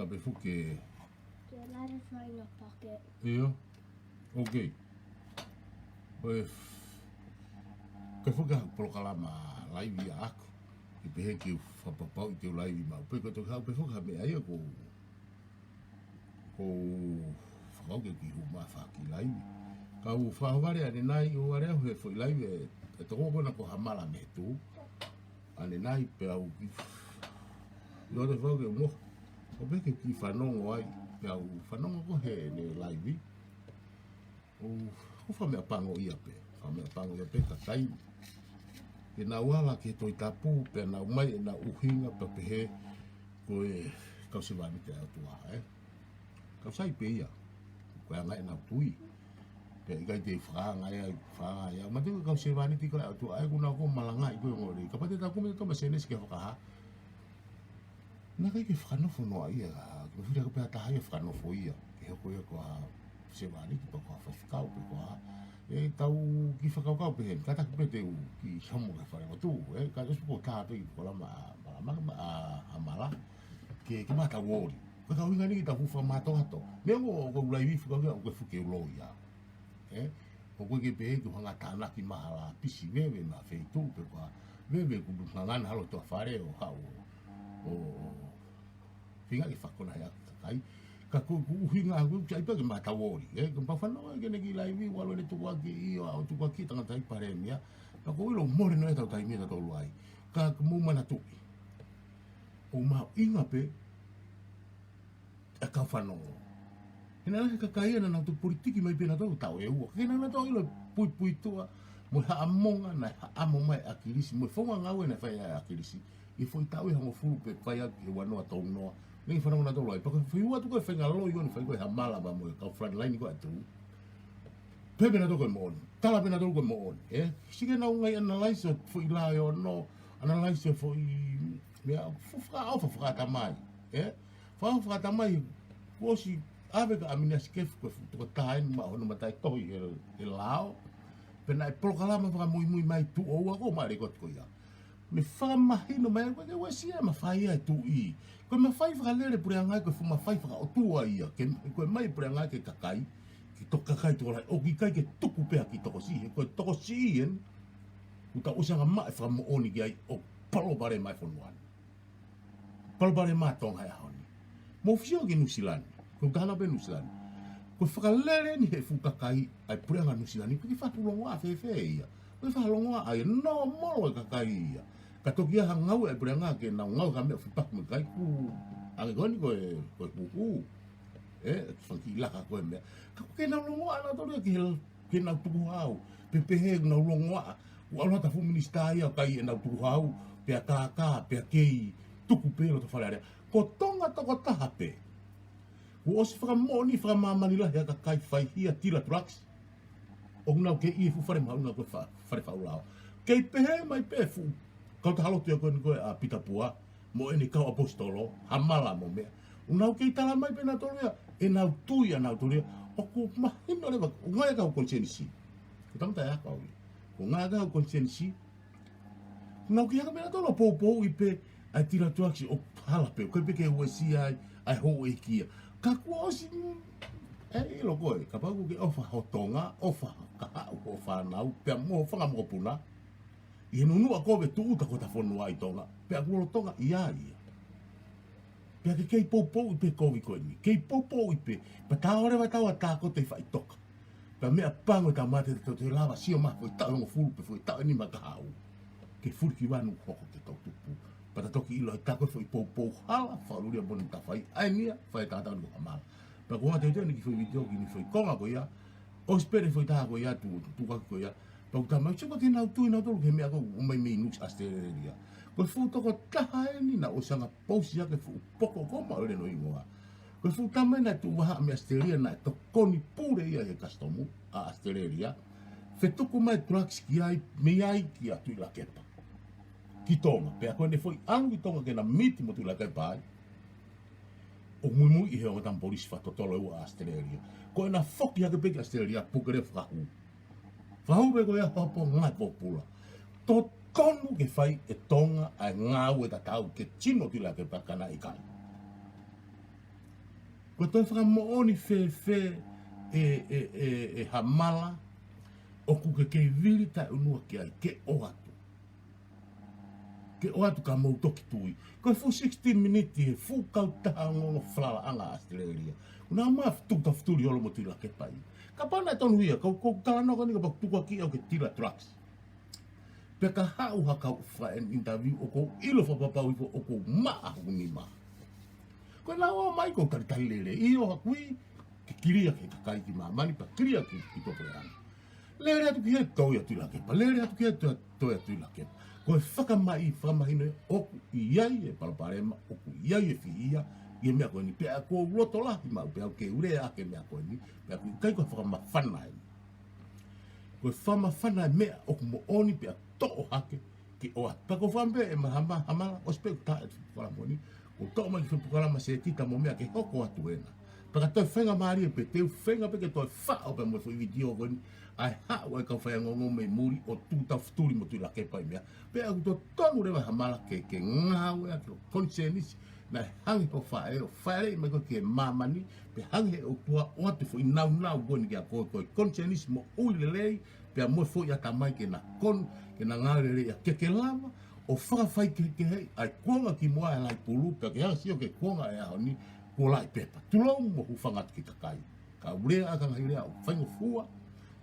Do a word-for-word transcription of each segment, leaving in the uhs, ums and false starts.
Pea fuke. Ke lave fai na pake. Io. Ok. Ko e f-, ko e fuke ha polokalama laivi ʻaʻaku. ʻI pehē ke u fakapapauʻi te u laivi maʻu. Pea ko e toki haʻu pē fuke ha meʻa ia ko, ko fakau ke ki huma faki laivi. Ka u fakavale ʻanenai, ʻo vale au he foʻi laivi ʻe, ʻe toko kona ko Hamala Metu. ʻAnenai pea u ki. Lo te fau ke mo. ʻO pehē ke ki fanongo ai, pea u fanongo ko heʻene laivi. ʻO, ʻo fakameʻapango ia pē, fakameʻapango ia pē kakai. Ke nau ala ke Tohi Tapu, pea nau mai ʻenau ʻuhinga pea pehē ko e kau sevāniti ʻa e ʻOtua, ē. Kau sai pē ia, ko e anga ʻenau tui. Pea ʻikai te u fakaanga ia, fakaanga ia. Ma te u kau sevāniti ko e ʻOtua, ʻa ē kuo nau ō ʻo malangaʻi ko e ongo lelei. Kapau te tau kumi te tau ma Sēnesi ki he Fakahā. Naʻe ʻikai ke fakanofo noa ia, ke fili ʻaki pē ha taha ia fakanofo ia. Ke hoko ia ko ha sevāniti pe ko ha faifekau pe ko ha. ʻE tau kiʻi fakakaukau pehē ni, kātaki pē te u kiʻi homo ki he falelotu, ē, ka ʻosi ko e taha pē kiʻi polokalama, ma, ma, ma, ʻa, ʻa Mala. Ke, ke mātau ʻoli. Ko e kau ʻuhinga eni ke tau fuʻu fakamātoato. Meʻa ʻoku, ʻoku ou laivi fuka kia, ʻoku ke fuke ulo ia. Ē? ʻOku ke pehē ke u hanga tānaki mahala pisi veve ma feituʻu pe ko ha veve kuo ngangana holo ʻi tuʻa fale ʻo haʻu ʻo, ʻo, ʻo feinga ke fakakona he ʻaki kakai. Ka ko, ko e ʻuhinga ʻaʻaku ʻoku ʻikai pē ke mātau ʻoli, ē? Ko e pau fanongo ē ke ne kiʻi laivi, ʻalu ʻene tukuakiʻi, ʻo, ʻo tukuakiʻi tangataʻeiki palēmia. Ka ʻoku ou ʻilo mole noa ʻetau taimi ʻatautolu ai. Ka ko e mou manatuʻi. ʻOku mahuʻinga pē, ʻa e kau fanongo. He naʻe lahi e kakai ia naʻa nau toki politiki mai pē nautolu taʻu ʻe ua. Ke naʻa nau toe ʻilo e puipuituʻa, mo e haʻamonga naʻe haʻamo mai ʻe ʻAkilisi, mo e founga ngāue naʻe fai ai ʻe ʻAkilisi. ʻI he foʻi taʻu ʻe hongofulu pē fai ʻaki he ua noa tolu noa. Naʻe fanongo nautolu ai. Pea ko e foʻi ua tuku e faʻahinga loi ʻo ne fai ko e Hamala pea mo e kau frontline ko ē ʻa e tuʻi. Pehē pē nautolu ko e moʻoni. Tala pē nautolu ko e moʻoni. Ē? Sio ke nau ngaahi analyze ʻo e foʻi lao ʻo no, analyze ʻo e foʻi meʻa, fuʻu fakaʻofa fakaʻatamai. Ē? Fakaʻofa fakaʻatamai, kuo ʻosi ʻave kia ʻAminiasi Kefu ko e fuʻu tokotaha eni maʻa hono mataʻitohi he, he lao. Pea naʻe polokalama fakamuimui mai tuʻo ua ko ē maʻa e lekooti ko ia. Ne fakamahino mai ko e ke uesia e mafai ʻa e tuʻi. Ko e mafai fakalele puleʻanga ko e fuʻu mafai fakaʻotua ia. Ke, ko e mai puleʻanga ki he kakai, ki he toka kakai tokolahi. ʻOku ʻikai ke tuku pē ʻa e kiʻi tokosiʻi, he ko e tokosiʻi eni. Kuo tau ʻosi anga maʻa e fakamoʻoni ki ai ʻoku palopalema e fonua ni. Palopalema ʻa Tonga he ʻaho ni. Mou sio ki Nuʻusila ni. Ko e taha pē Nuʻusila ni. Ko e fakalele eni he fuʻu kakai ʻa e puleʻanga Nuʻusila ni. Ko e kiʻi faʻahinga longoaʻa fēfē ia. Ko e faʻahinga longoaʻa ia. Nōmolo e kakai ia. Ka toki ʻi ai ha ngāue ʻa e puleʻanga ke nau ngāue ha meʻa fepaki mo e kakai kuo ʻange ko eni ko e, ko e kuku. Ē, fanga kiʻi laka ko e meʻa. Ka ko e ke nau longoaʻa nautolu ia ki he ke nau tukuhau, pe pehē nau longoaʻa, ʻoku ʻalu atu ha fuʻu minisitā ia ʻo kai ʻenau tukuhau, pea kākā, pea kei tuku pē loto Fale Alea. Ko Tonga tokotaha pē. Kuo ʻosi fakamoʻoni fakamāmani lahi ʻa e kakai faihia tila tulakisi. ʻOku nau kei ʻi he fuʻu fale mahuʻinga ko e fa-, fale faʻu lao. Kei pehē mai pē fuʻu kautaha lotu ia ko eni ko ē ʻa Pita Pua, mo ʻene kau ʻaposetolo, Hamala mo meʻa. ʻOku nau kei tala mai pē nautolu ia, ʻenau tui ʻanautolu ia, ʻoku mahino leva, ʻoku ngaahi ʻa e kau konisēnisi. Ko e tangata ʻe ako au ia. ʻOku ngaahi ʻa e kau konisēnisi. ʻOku nau kei hanga pē nautolu ʻo poupouʻi pē, ʻa e tila tulakisi ʻoku hala pē, ʻoku ʻikai pē ke uesia ai, ʻa e houʻeiki ia. Ka kuo ʻosi, mm, ʻe ʻilo koe, kapau ʻoku ke ʻofa ho Tonga, ʻofa ka haʻu ho fānau, pea mo ho fanga mokopuna. ʻI he nunuʻa kovi e tūʻuta ko ē ʻa e fonua ʻi Tonga, pea kuo lolotonga ʻi ai ia. Pea ke kei poupouʻi pē kovi ko eni, kei poupouʻi pē, pea tā ʻo leva tau ʻa tākoto ʻi faʻitoka. Pea meʻapango e tau mate te tau toe lava sio mai foʻi taʻu ʻe hongofulu pe foʻi taʻu ʻe nima ka haʻu. Ke fuliki vanu hoko ke tau tupu. Pea ta toki ʻilo ai tā ko ē foʻi poupou hala, fakalūlia mo ne ta fai, ʻa eni ia, fai e tangata ni ko Hamala. Pea ko e ngata ʻi he ʻene kiʻi foʻi vitiō ki he foʻi konga ko ia, ʻosi pē ʻene foʻi taha ko ia, tu, tukuakiʻi ko ia. Pea ʻoku tala mai, sio ka ke nau tui nautolu ki he meʻa ko ē ʻoku ʻomai mei Nuʻusila, ʻAositelēlia. Ko e fuʻu tokotaha eni naʻe ʻosi anga post ia ki he fuʻu poko ko ē ʻoku maʻu ʻene hingoa. Ko e fuʻu tama eni naʻe tuʻu vahaʻa mei ʻAositelēlia naʻe tokoni pule ia he kasitomu ʻa ʻAositelēlia. Fetuku mai tulakisi ki ai, mei ai kia Tuʻilakepa. Ki Tonga, pea ko ʻene foʻi ʻalu ki Tonga ke na miti mo Tuʻilakepa ai. ʻO muimui ʻi he ongo tama polisi fakatotolo ʻe ua ʻa ʻAositelēlia. Ko ʻena foki hake pē ki ʻAositelēlia, puke leva fakahū. Fakahū pē ko ia hopo ngaahi pōpula. Totonu ke fai ʻe Tonga ʻa e ngāue tatau ke tino Tuʻilakepa ka naʻe ʻikai. Ko e toe fakamoʻoni fēfē ʻe, ʻe, ʻe, ʻe Hamala ʻoku ke kei vili taʻeʻunua ki ai, ke ʻoatu. Ke ʻoatu ka mou toki tui. Ko e fuʻu sixty minutes he fuʻu kautaha ongoongo falalaʻanga ʻAositelēlia. Naʻa mau tuku tafutuli holo mo Tuʻilakepa ia. Kapau naʻe tonu ia, kau, kau talanoa ko eni kapau tukuakiʻi au ke tila drugs. Pea ka haʻu ha kau fai interview ʻoku ou ʻilo fakapapau hifo ʻoku ou maʻa hoku nima. Ko e lau ʻo mai kou talitali lelei ʻi ʻo ha kui, ke kilia ki he kakai ki māmani, pea kilia ki, ki Tokoleana. Lele atu ki he toe ʻa Tuʻilakepa, lele atu ki he toe, toe ʻa Tuʻilakepa. Ko e fakamai, fakamahino ʻoku ʻi ai e palopalema, ʻoku ʻi ai e fihi ia, ʻi he meʻa ko eni, pea ʻoku ou loto lahi maʻu, pea ʻoku ou lea ʻaki e meʻa ko eni, pea ʻoku ʻikai ko e fakamafana eni. Ko e fakamafana e meʻa ʻoku moʻoni pea toʻo hake ke ʻoatu. Pea ko e fakamoʻoni pē ʻe Hama, Hamala, ʻosi pē ʻeku tā e polokalama ni, ʻoku ou toʻo mai ki he polokalama Setita mo meʻa ke hoko atu ena. Pea ka toe feinga mālie pē te u feinga pē ke toe faʻo pē mo e foʻi vitiō ko eni, ʻa e haʻu ʻa e kau faiangongo mei muli ʻo tuku tafutuli mo Tuʻilakepa ʻi meʻa. Pea ʻoku totonu leva Hamala ke, ke ngāueʻaki hoʻo konisēnisi, naʻe hanga ʻe ho faʻē ʻo faleʻi mai koe ki māmani, pea hanga ʻe he ʻOtua ʻo ʻoatu e foʻi nāunau ko eni kia koe, ko e konisēnisi moʻui lelei, pea mo e foʻi ʻatamai ke na kon, ke na ngāue lelei ʻa ke ke lava ʻo fakafaikehekeheʻi ʻa e kuonga kimuʻa e lahi pulu, pea ke hanga ʻo sio ki he kuonga e ʻaho ni, kuo lahi pepa. Tulou mo hūfanga atu ki he kakai. Ka u lea ʻaki e ngaahi lea ʻoku faingofua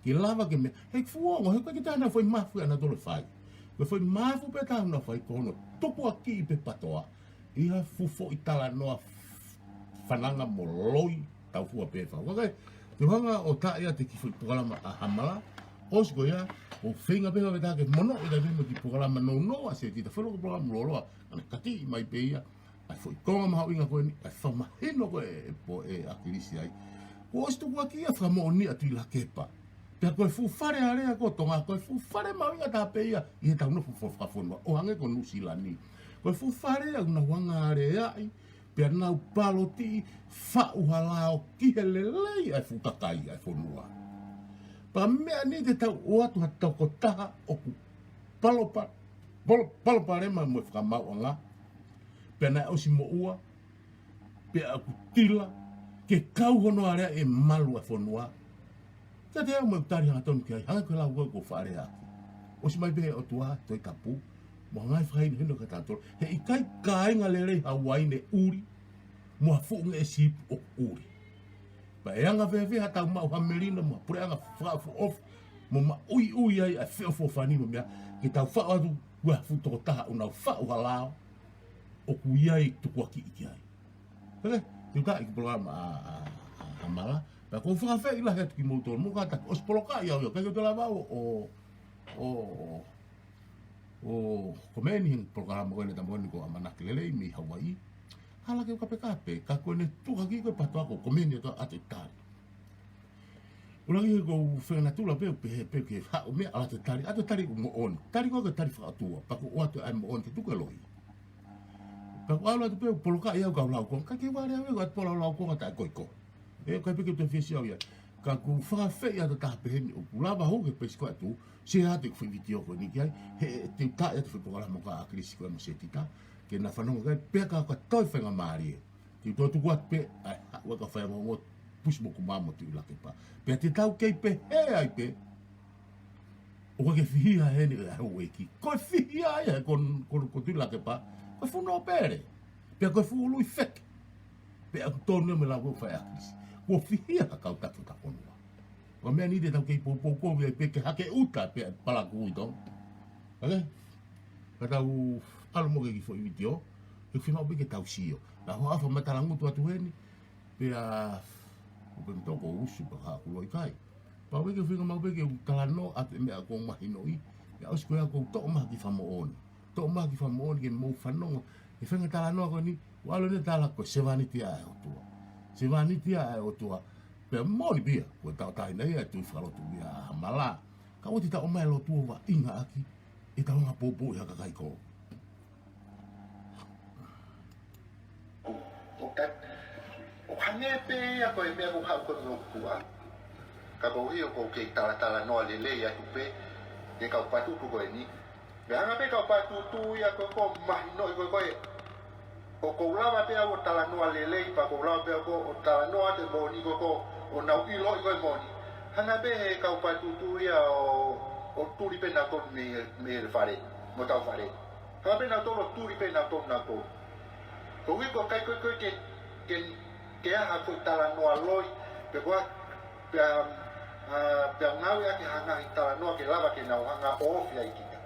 ke lava ke meʻa, he fuʻu ongo, he ʻoku ʻikai ke toe ʻi ai ha foʻi mafu ʻe ʻanautolu ʻe fai. Ko e foʻi mafu pē ʻe taha ʻoku nau fai ko hono tukuakiʻi pē PATOA ʻi ha fuʻu foʻi talanoa fananga mo loi taufua pē fau. Ka ke, te u hanga ʻo tā atu e kiʻi foʻi polokalama ʻa Hamala, ʻosi ko ia, ʻo feinga pē ʻo veta ke mono e kai pē mo e kiʻi polokalama nounou ʻa Setita, foʻi loko polokalama lōloa, ʻa ena kati mai pē ia, ʻa e foʻi konga mahuʻinga ko eni, ʻa e fakamahino ko ē ʻe Poʻe ʻAkilisi ai. Kuo ʻosi tukuakiʻi ʻa e fakamoʻoni ʻa Tuʻilakepa. Pea ko e fuʻu fale alea ko Tonga, ko e fuʻu fale mahuʻinga taha pē ia ʻi heʻetau nofo fo-, fakafonua, ʻo hangē ko Nuʻu Sila ni. Ko e fuʻu fale ia ʻoku nau anga aleaʻi, pea nau palotiʻi faʻu ha lao ki he lelei ʻa e fuʻu kakai ʻa e fonua. Pea meʻa ni te tau ʻoatu ha tokotaha ʻoku palopa-, palo-, palopalema mo e fakamaauʻanga, pea naʻe ʻosi moʻua, pea ʻoku tila ke kau hono alea e malu ʻa e fonua. Ka te au mo e tali hangatonu ki ai, hangē ko e lau ko ē kuo faʻa lea ʻaki. ʻOsi mai pē ʻOtua, Tohi Tapu, mo e ngaahi fakahinohino kia tautolu, he ʻikai kāinga lelei ha uaine ʻuli, mo ha fuʻu ngeʻesi ipu ʻoku ʻuli. Pea ʻe anga fēfē haʻatau maʻu ha melino mo ha puleʻanga fakaʻofoʻofa, mo maʻuiʻui ai ʻa e feʻofoʻofani mo e meʻa, ke tau faʻo atu, ʻa e fuʻu tokotaha ʻoku nau faʻu ha lao, ʻoku ʻi ai e tukuakiʻi ki ai. Pea ke, te u tā e kiʻi polokalama ʻa, ʻa, ʻa, ʻa Hamala. Pea ʻoku ou fakaafeʻi lahi atu kimoutolu, mou kātaki, ʻosi polokaʻi au ia, ʻikai ke u toe lava ʻo, ʻo, ʻo, ʻo komeni he polokalama ko eni, tā moʻoni ko e ʻamanaki lelei mei Hauaiʻi. Hala ke u kapekape, ka ko ʻene tukuakiʻi ko ē PATOA ʻoku ou komeni atu ʻo tali. ʻUluaki he ʻoku ou fenatula pē, pehē pē ke haʻu meʻa ʻalu atu ʻo tali, ʻalu atu ʻo tali ʻoku moʻoni. Tali ko ē ke tali fakaʻotua, pea ʻoku ʻoatu ʻa e moʻoni ke tuku e loi. Pea ʻoku ʻalu atu pē ʻo polokaʻi au kau laukonga, ka ke vale au ʻo ʻoatu pē lau laukonga taʻekoiko. ʻE, ʻikai pē ke u toe fie sio au ia. Ka ʻoku ou fakaafeʻi atu ʻa e taha pehē ni ʻoku lava hū ki he peisi ko ē ʻa e YouTube, share atu e foʻi vitiō ko eni ki ai, he te u tā atu e foʻi polokalama ko ē ʻa ʻAkilisi ko ē mo Setita, ke na fanongo ki ai, pea ka ʻoku toe faingamālie. Te u toe tuku atu pē, ʻa e haʻu ʻa e kau faiangongo, Pusi mo Kuma mo Tuʻilakepa. Pea te tau kei pehē ai pē, ʻoku ʻikai ke fihia heni ʻa e houʻeiki. Ko e fihia ia he ko, ko, ko Tuʻilakepa, ko e fuʻu nōpele. Pea ko e fuʻu ului feke. Pea ʻoku tonu ia mo e lau ko ē ʻa ʻAkilisi. Kuo fihia ha kau taki ʻo e fonua. Ko e meʻa ni te tau kei poupou kovi ai pē ke hake ʻuta pē ʻa e palakū ʻi Tonga. ʻOkei? Ka tau ʻalu mo e kiʻi foʻi vitiō, ke fiemaʻu pē ke tau sio. Naʻa ku ʻafa matala ngutu atu heni, pea, ʻoku pē mtoko usu pea ka aku loi kai. Pea ʻoku ou feinga maʻu pē ke u talanoa atu e meʻa ʻoku ou mahinoʻi, pea ʻosi ko ia ʻoku ou toʻo mai ha kiʻi fakamoʻoni. Toʻo mai ha kiʻi fakamoʻoni ke mou fanongo, he faʻahinga talanoa ko eni, ʻoku ʻalu ʻene tala ko e sevāniti ʻa e ʻOtua. Sevāniti ʻa e ʻOtua. Pea moʻoni pē ia, ko e tauʻatāina ia ʻa e tui fakalotu ia ʻa Hamala. Ka ʻoua te tau ʻomai e lotu ʻo vaʻinga ʻaki ʻetau anga poupou ʻi ha kakai ko. ʻO ka, ʻo hangē pē ia ko e meʻa ʻoku haʻu ko ē mei ʻOtua. Ka ko ia ʻoku ou kei talatalanoa lelei atu pē, ʻi he kau patutu ko eni. Pea hanga pē kau patutu ia ko ē ʻo mahinoʻi ko ē ko ē. ʻOku ou lava pē au ʻo talanoa lelei, pea ʻoku ou lava pē au ʻo talanoa atu e moʻoni ko ē ʻoku nau ʻiloʻi ko ē moʻoni. Hanga pē he kau patutu ia ʻo, ʻo tuli pē nautolu mei, mei he fale, mo hotau fale. Hanga pē nautolu ʻo tuli pē nautolu, nautolu. Ko e ʻuhi ko e ʻikai ko ē ke, ke, ke ʻi ai ha foʻi talanoa loi, pe ko ha, pea, ʻa, pea ngāueʻaki ha ngaahi talanoa ke lava ke nau hanga ʻo ofi ai kita.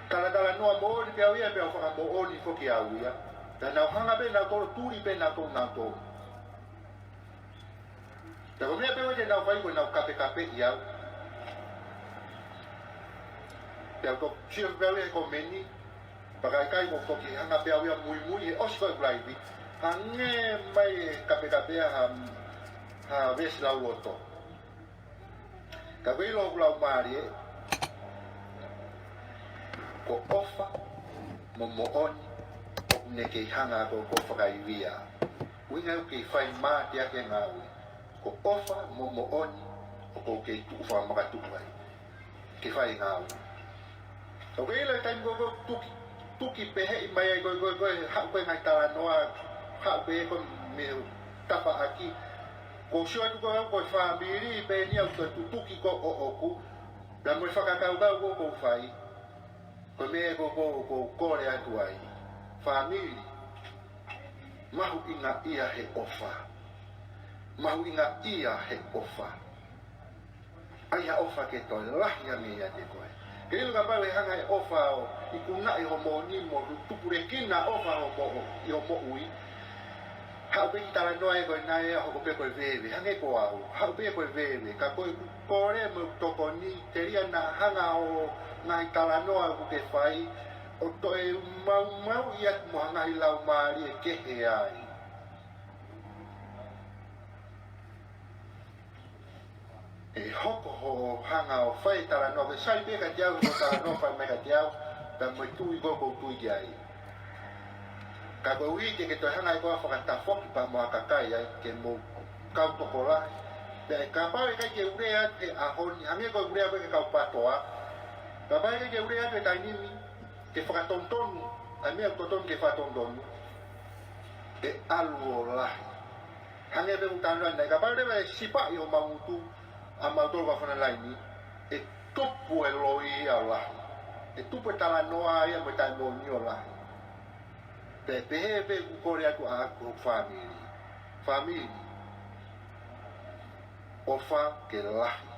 Talatalanoa moʻoni pē au ia, pea u fakamoʻoni foki au ia. Pea nau hanga pē nautolu ʻo tuli pē nautolu, nautolu. Pea ko e meʻa pē ʻoku nau fai ko ʻenau kapekapeʻi au. Pea u toki sio pē au ia he komeni, pea ka ʻikai ʻoku ou toki hanga pē au ia ʻo muimui he ʻosi ko ē ʻeku laivi. Hangē mai e kapekapeʻi ha, ha veesi lauloto. Ka ko e ʻilo ʻoku lau mālie, ko e ʻofa mo e moʻoni ʻoku ne kei hanga ko ē ʻo fakaivia. ʻUhinga ʻoku kei fai mateaki e ngāue. Ko e ʻofa mo e moʻoni ʻoku kei tuʻu fakamakatuʻu ai. Ke fai e ngāue. ʻOku ke ʻilo e taimi ko ē ʻoku tuki, tuki peheʻi mai ai ko ē, ko ē, ko ē, haʻu ko ē ngaahi talanoa, haʻu pē ko ē mei he tafaʻaki. Ko e sio atu ko ē au ko e fāmili, pehē ni au ko e tutuki ko ē ʻoʻoku, pea mo e fakakaukau ko ē ʻoku ou fai. Ko e meʻa ko ē ʻoku ou, ʻoku ou kole atu ai. Fāmili, mahuʻingaʻia he ʻofa. Mahuʻingaʻia he ʻofa. ʻAi ha ʻofa ke toe lahi ange ʻiate koe. Ke ʻilo kapau ʻe hanga ʻe he ʻofa ʻo ikunaʻi hoʻo moʻoni mo tupulekina ʻofa hoʻo moʻo-, ʻi hoʻo moʻui. Haʻu pē ki he talanoa ē ko ē naʻe hoko pē ko e veve, hangē ko au. Haʻu pē ko e veve, ka ko ʻeku kole mo ʻeku tokoni, telia naʻa hanga ʻo ngaahi talanoa ʻoku ke fai, ʻo toe maumauʻi atu mo ha ngaahi laumālie kehe ai. ʻE hoko hoʻo hanga ʻo fai talanoa, ke sai pē kiate au, ko e talanoa fai mai kiate au, pea mo e tui ko ē ʻoku ou tui ki ai. Ka koeʻuhi ke ke toe hanga ʻe koe ʻo fakatafoki pea mo ha kakai ai, ke mou kau tokolahi. Pea ʻe kapau ʻe ʻikai ke u lea atu he ʻaho ni, hangē ko ʻeku lea ko ē ki he kau PATOA. Kapau ʻe ʻikai ke u lea atu he taimi ni, ke fakatonutonu, ʻa e meʻa ʻoku totonu ke fakatonutonu. ʻE ʻalu ʻo lahi. Hangē pē ko e talanoa naʻe, kapau leva ʻe sipaʻi homau ngutu ʻa mautolu kau frontline, ʻe tupu e loi ia ʻo lahi. ʻE tupu e talanoa ia mo e taimi moʻoni ʻo lahi. Pea pehē pē ʻeku kole atu ʻaʻaku ki he fāmili. Fāmili, ʻofa ke lahi.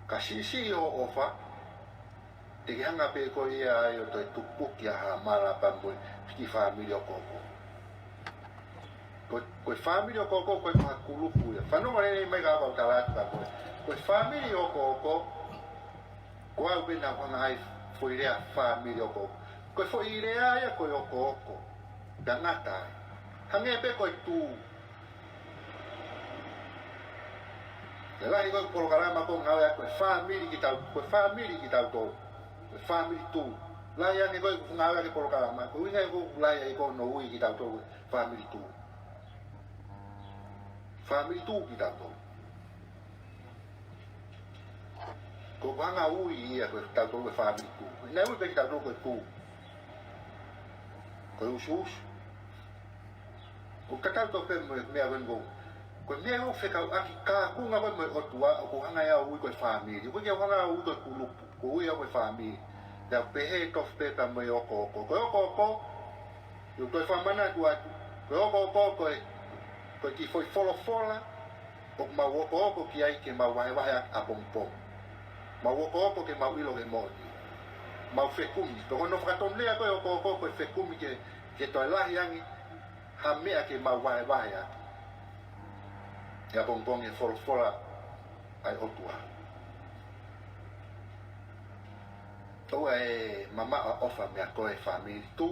Ka siʻisiʻi hoʻo ʻofa, te ke hanga pē koe ia ai ʻo toe tupuki ʻa ha mala pea mo e kiʻi fāmili ʻokoʻoko. Ko, ko e fāmili ʻokoʻoko ko e maha kulupu ia. Fanongo lelei mai ka u tala atu kia koe. Ko e fāmili ʻokoʻoko, ko au pē naʻa ku hanga ai foʻi lea fāmili ʻokoʻoko. Ko e foʻi lea ia ko e ʻokoʻoko. Tangata ai. Hangē pē ko e tū. He lahi ko ē ʻeku polokalama ʻoku ngāueʻaki ko e fāmili kitautolu, ko e fāmili kitautolu. Ko e fāmili tū. Lahi ange ko ē ʻeku ngāueʻaki e polokalama, ko e ʻuhinga ia ʻoku lahi ai ko hono ui kitautolu ko e fāmili tū. Fāmili tū kitautolu. Ko ʻeku hanga ui ia ko e tautolu ko e fāmili tū. Naʻe ui pē kitautolu ko e tū. Ko e usuusu. ʻOku tatau tofu pē mo e meʻa ko eni ko ē. Ko e meʻa ʻoku fekauʻaki kaunga ko ē mo e ʻOtua, ʻoku hanga ia ʻo ui ko e fāmili. ʻOku ʻikai ke u hanga ʻo ui ko e kulupu, ʻoku ou ui au ko e fāmili. Pea u pehē tofu pē pea mo e ʻokoʻoko. Ko e ʻokoʻoko, ʻoku ou toe fakamanatu atu. Ko e ʻokoʻoko, ko e, ko e kiʻi foʻi folofola ʻoku mau ʻokoʻoko ki ai ke mau vahevahe ʻapongipongi. Mau ʻokoʻoko ke mau ʻilo ki he moʻoni. Mau fekumi. Ko hono fakatonulea ko ē ʻokoʻoko ko e fekumi ke, ke toe lahi ange ha meʻa ke mau vahevahe ʻaki ʻapongipongi e folofola ʻa e ʻOtua. ʻOua ʻe mamaʻo ʻa e ʻofa meia koe fāmili tū.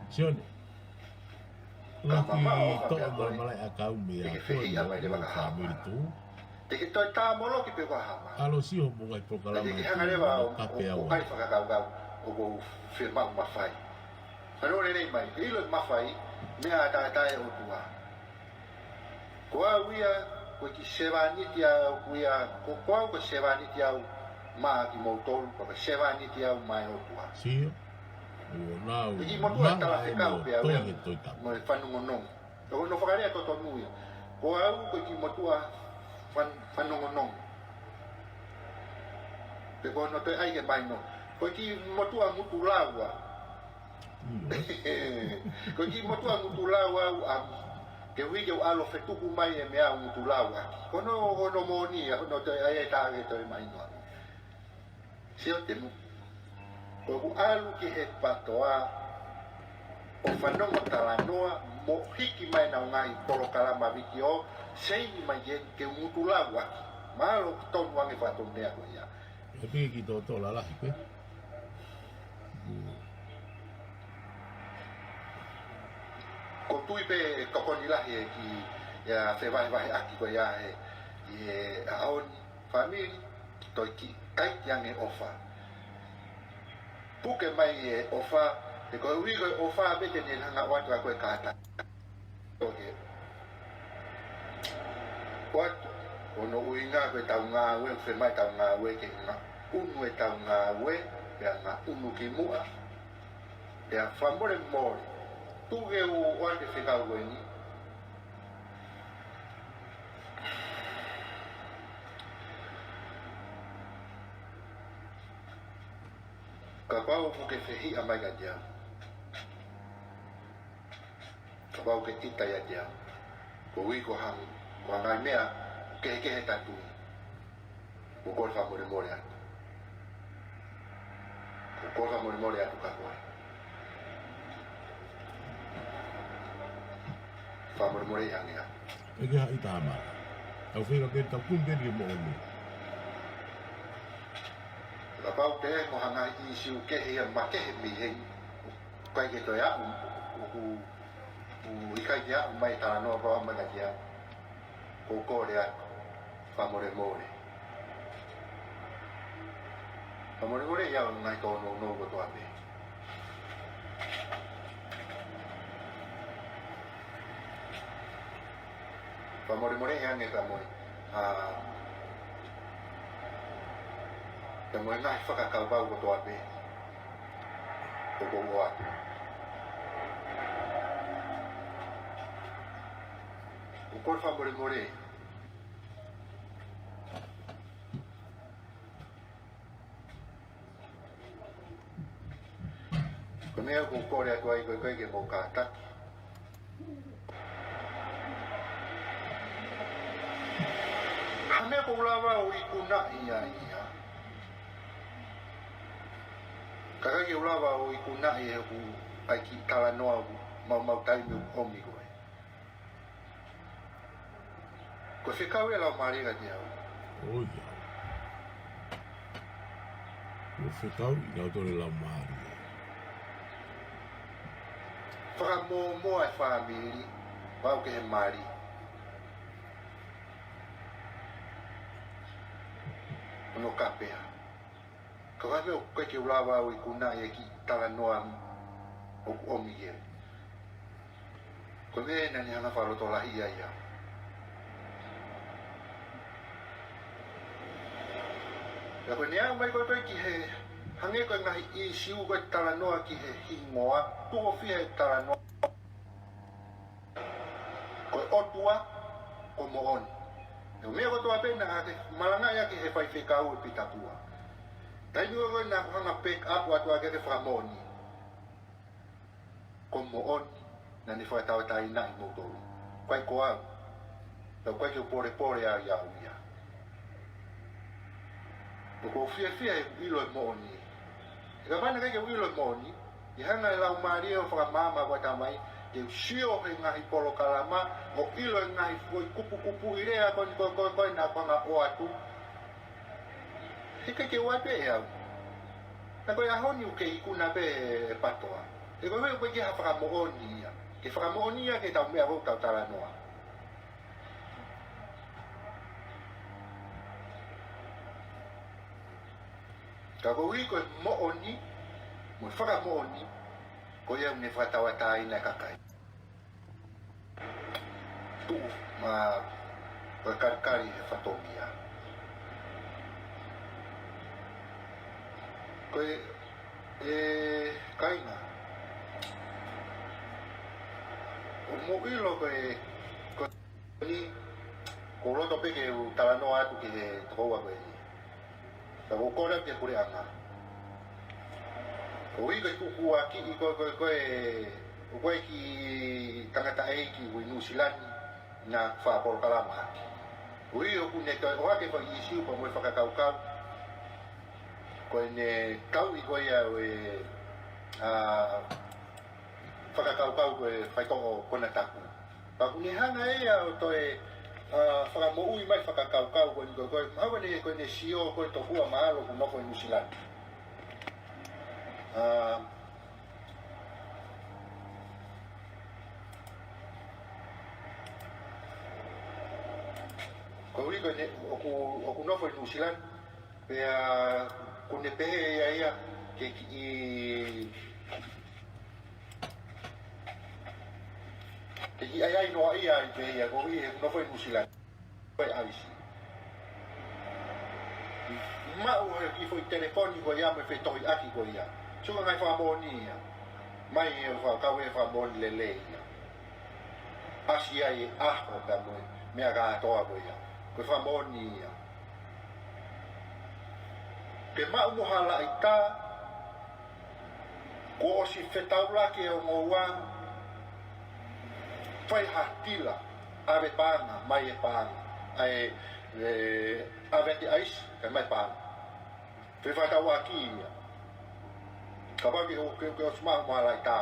Sione. Ka mamaʻo ʻa e ʻofa meia koe, malaʻe ʻakau meia koe, te ke fehiʻa mai leva ki ha fāmili tū. Te ke toe tāmoloki pē ko e hā mai. ʻAlu ʻo sio mo e ngaahi polokalama. Te ke hanga leva ʻo, ʻo, ʻo ʻai fakakaukau ʻoku fiemaʻu mafai. Fanongo lelei mai, ke ʻilo e mafai, meʻa ʻataʻatā ʻa e ʻOtua. Ko au ia, ko e kiʻi sevāniti au ia, ko, ko au ko e sevāniti au, maʻa kimoutolu, ko e sevāniti au maʻa e ʻOtua. Sio. ʻOku ou ʻi ai e motuʻa talafekau pē au ia mo e fanongonongo. Ko hono fakalea totonu ia. Ko au ko e kiʻi motuʻa fan-, fanongonongo. Pe ko hono toe ʻai ke mahino, ko e kiʻi motuʻa ngutu lau au. Ko e kiʻi motuʻa ngutu lau au, ʻa, ke ui ke u ʻalu ʻo fetuku mai e meʻa ʻoku ngutu lau ʻaki. Ko hono, ko hono moʻoni ia, ko hono toe ʻai e tā ke toe mahino ange. Sio Temu. Ko ʻeku ʻalu ki he PATOA ʻo fanongo talanoa mo hiki mai ʻenau ngaahi polokalama vitiō, seini mai ke, ke u ngutu lau ʻaki. Mahalo ʻoku tonu ange fakatonea ko ia. He piki ki toto lalahi pē. Ko e tui pē ko e tokoni lahi e kiʻi, ia, fevahevaheʻaki ko ia he, ʻi he ʻaho ni, fāmili, toe kiʻi ʻai ange ʻofa. Puke mai e ʻofa, he ko e ui ko e ʻofa pē te ne hanga ʻo ʻoatu ʻa e kātaki. ʻOku ʻoatu, ko hono ʻuhinga ko ʻetau ngāue, ʻoku fiemaʻu ʻetau ngāue ke ngaʻunu ʻetau ngāue, pea ngaʻunu ki muʻa. Pea fakamolemole, tuku ke u ʻoatu e fekau ko eni. Kapau ʻoku ke fehiʻa mai kiate au. Kapau ʻoku ke ʻita ʻiate au. Koeʻuhi ko e hang-, ko e ngaahi meʻa kehekehe ʻoku tau tui. ʻOku ou kole fakamolemole atu. ʻOku ou kole fakamolemole atu kia koe. Fakamolemoleʻi ange atu. ʻIkai ke ha ʻita mala. Tau feinga pē, tau kumi pē ki he moʻoni. Kapau te mo hanga ʻi siu kehe ia makehe mei heni. ʻIkai ke toe aʻu, ʻoku, ʻoku ʻikai ke aʻu mai talanoa pau mai kiate au. ʻOku ou kole atu. Fakamolemole. Fakamolemole ia ʻo e ngaahi tōnounou kotoa pē. Fakamolemole ia ange ka moe. ʻA, ka moe ngaahi fakakaukau kotoa pē. ʻOku ou ʻoatu. ʻOku ou kole fakamolemole. Ko e meʻa ʻoku ou kole atu ai ko e ʻikai ke mou kātaki. Ha meʻa ʻoku ou lava ʻo ikunaʻi ai ia. Ka ʻikai ke u lava ʻo ikunaʻi he ʻoku ʻai kiʻi talanoa ʻoku maumau taimi ʻoku ʻomi ko ē. Ko e fekau ia ʻa e Laumālie kiate au. ʻOi, ia. Ko e fekau ia ʻa e Laumālie. Fakamōmoa e fāmili, pau ke he mali. Ono kapea. Ka ʻoku ʻikai ke u lava ʻo ikunaʻi e kiʻi talanoa ʻoku ʻomi ki ai. Ko e meʻa naʻa ne hanga fakalotolahiʻi ai au. Pea ko ʻene aʻu mai ko ē ki he, hangē ko e ngaahi ʻīsiu ko e talanoa ki he hingoa, tuʻo fiha e talanoa. Ko e ʻOtua, ko e moʻoni. Ko e meʻa kotoa pē naʻa ke malangaʻi ʻaki he faifekau ʻe Pita Pua. Taimi ko ē naʻa ku hanga back up atu ʻaki ʻa e fakamoʻoni. Ko e moʻoni, naʻa ne fakatauʻatāinaʻi kimoutolu. ʻIkai ko au. Pea ʻikai ke u polepole au ia au ia. ʻOku ou fiefia he ʻoku ou ʻilo e moʻoni. He kapau naʻe ʻikai ke u ʻilo e moʻoni, ʻe hanga ʻe he Laumālie ʻo fakamaama ʻa e Tamai, ke u sio he ngaahi polokalama, ʻo ʻilo e ngaahi foʻi kupukupuʻi lea ko eni ko ē, ko ē, ko ē naʻa ku hanga ʻoatu. He ʻikai ke u ʻoatu ʻe au. Naʻa ko e ʻaho ni ʻoku ke ikuna pē e PATOA. He ko e ʻikai ke ha fakamoʻoni ia. Ke fakamoʻoni ia ke tau meʻa ko ē ʻoku tau talanoa. Ka koeʻuhi ko e moʻoni, mo e fakamoʻoni, ko ia ʻoku ne fakatauʻatāina e kakai. Tuʻu, ma, ko e kalikali he fatongia. Ko e, ē, kāinga. ʻOku mou ʻilo ko e, ko eni, ʻoku ou loto pē ke u talanoa atu ki he tokoua ko eni. Ka ʻoku ou kole ki he puleʻanga. ʻOku ʻi ai ko e kukuaki ʻi ko, ko, ko e, ʻoku ʻi ai e kiʻi tangataʻeiki ʻi Nuʻu Sila ni naʻe fakapolokalama hake. ʻOku ʻi ai ʻoku ne toe ʻohake ko e ʻīsiu pea mo e fakakaukau. Ko ʻene tauʻi ko ia ʻo e, ā, fakakaukau ko e faitoʻo konatapu. Pea ʻoku ne hanga ia ʻo toe, ā, fakamoʻui mai fakakaukau ko eni ko, ko, mahalo ko ʻene, ko ʻene sio ko e tokua mahalo ʻoku nofo ʻi Nuʻu Sila ni. Ā, ko ʻeku ʻilo ko ʻene, ʻoku, ʻoku nofo ʻi Nuʻu Sila ni. Pea ʻoku ne pehē ia ia ke kiʻi, ke kiʻi ʻaiʻai noa ia ai pē ia ko ia he ʻoku nofo ʻi Nuʻu Sila ni. Ko e ʻaisi. Maʻu he kiʻi foʻi telefoni ko ia mo e fetohiʻaki ko ia. Sio ki he ngaahi fakamoʻoni ia. Mai e fakakau e fakamoʻoni lelei ia. ʻAsi ai e ʻaho pea mo e meʻa kātoa ko ia. Ko e fakamoʻoni ia. Ke maʻu mo ha laʻitā, kuo ʻosi fetaulaki e ongo ua, fai ha tila, ʻave paʻanga, mai e paʻanga. ʻAi, ē, ʻave ʻaki ʻaisi, kae mai paʻanga. Fefakatauʻaki ia. Kapau ke, ke, ke ʻosi maʻu mo ha laʻitā.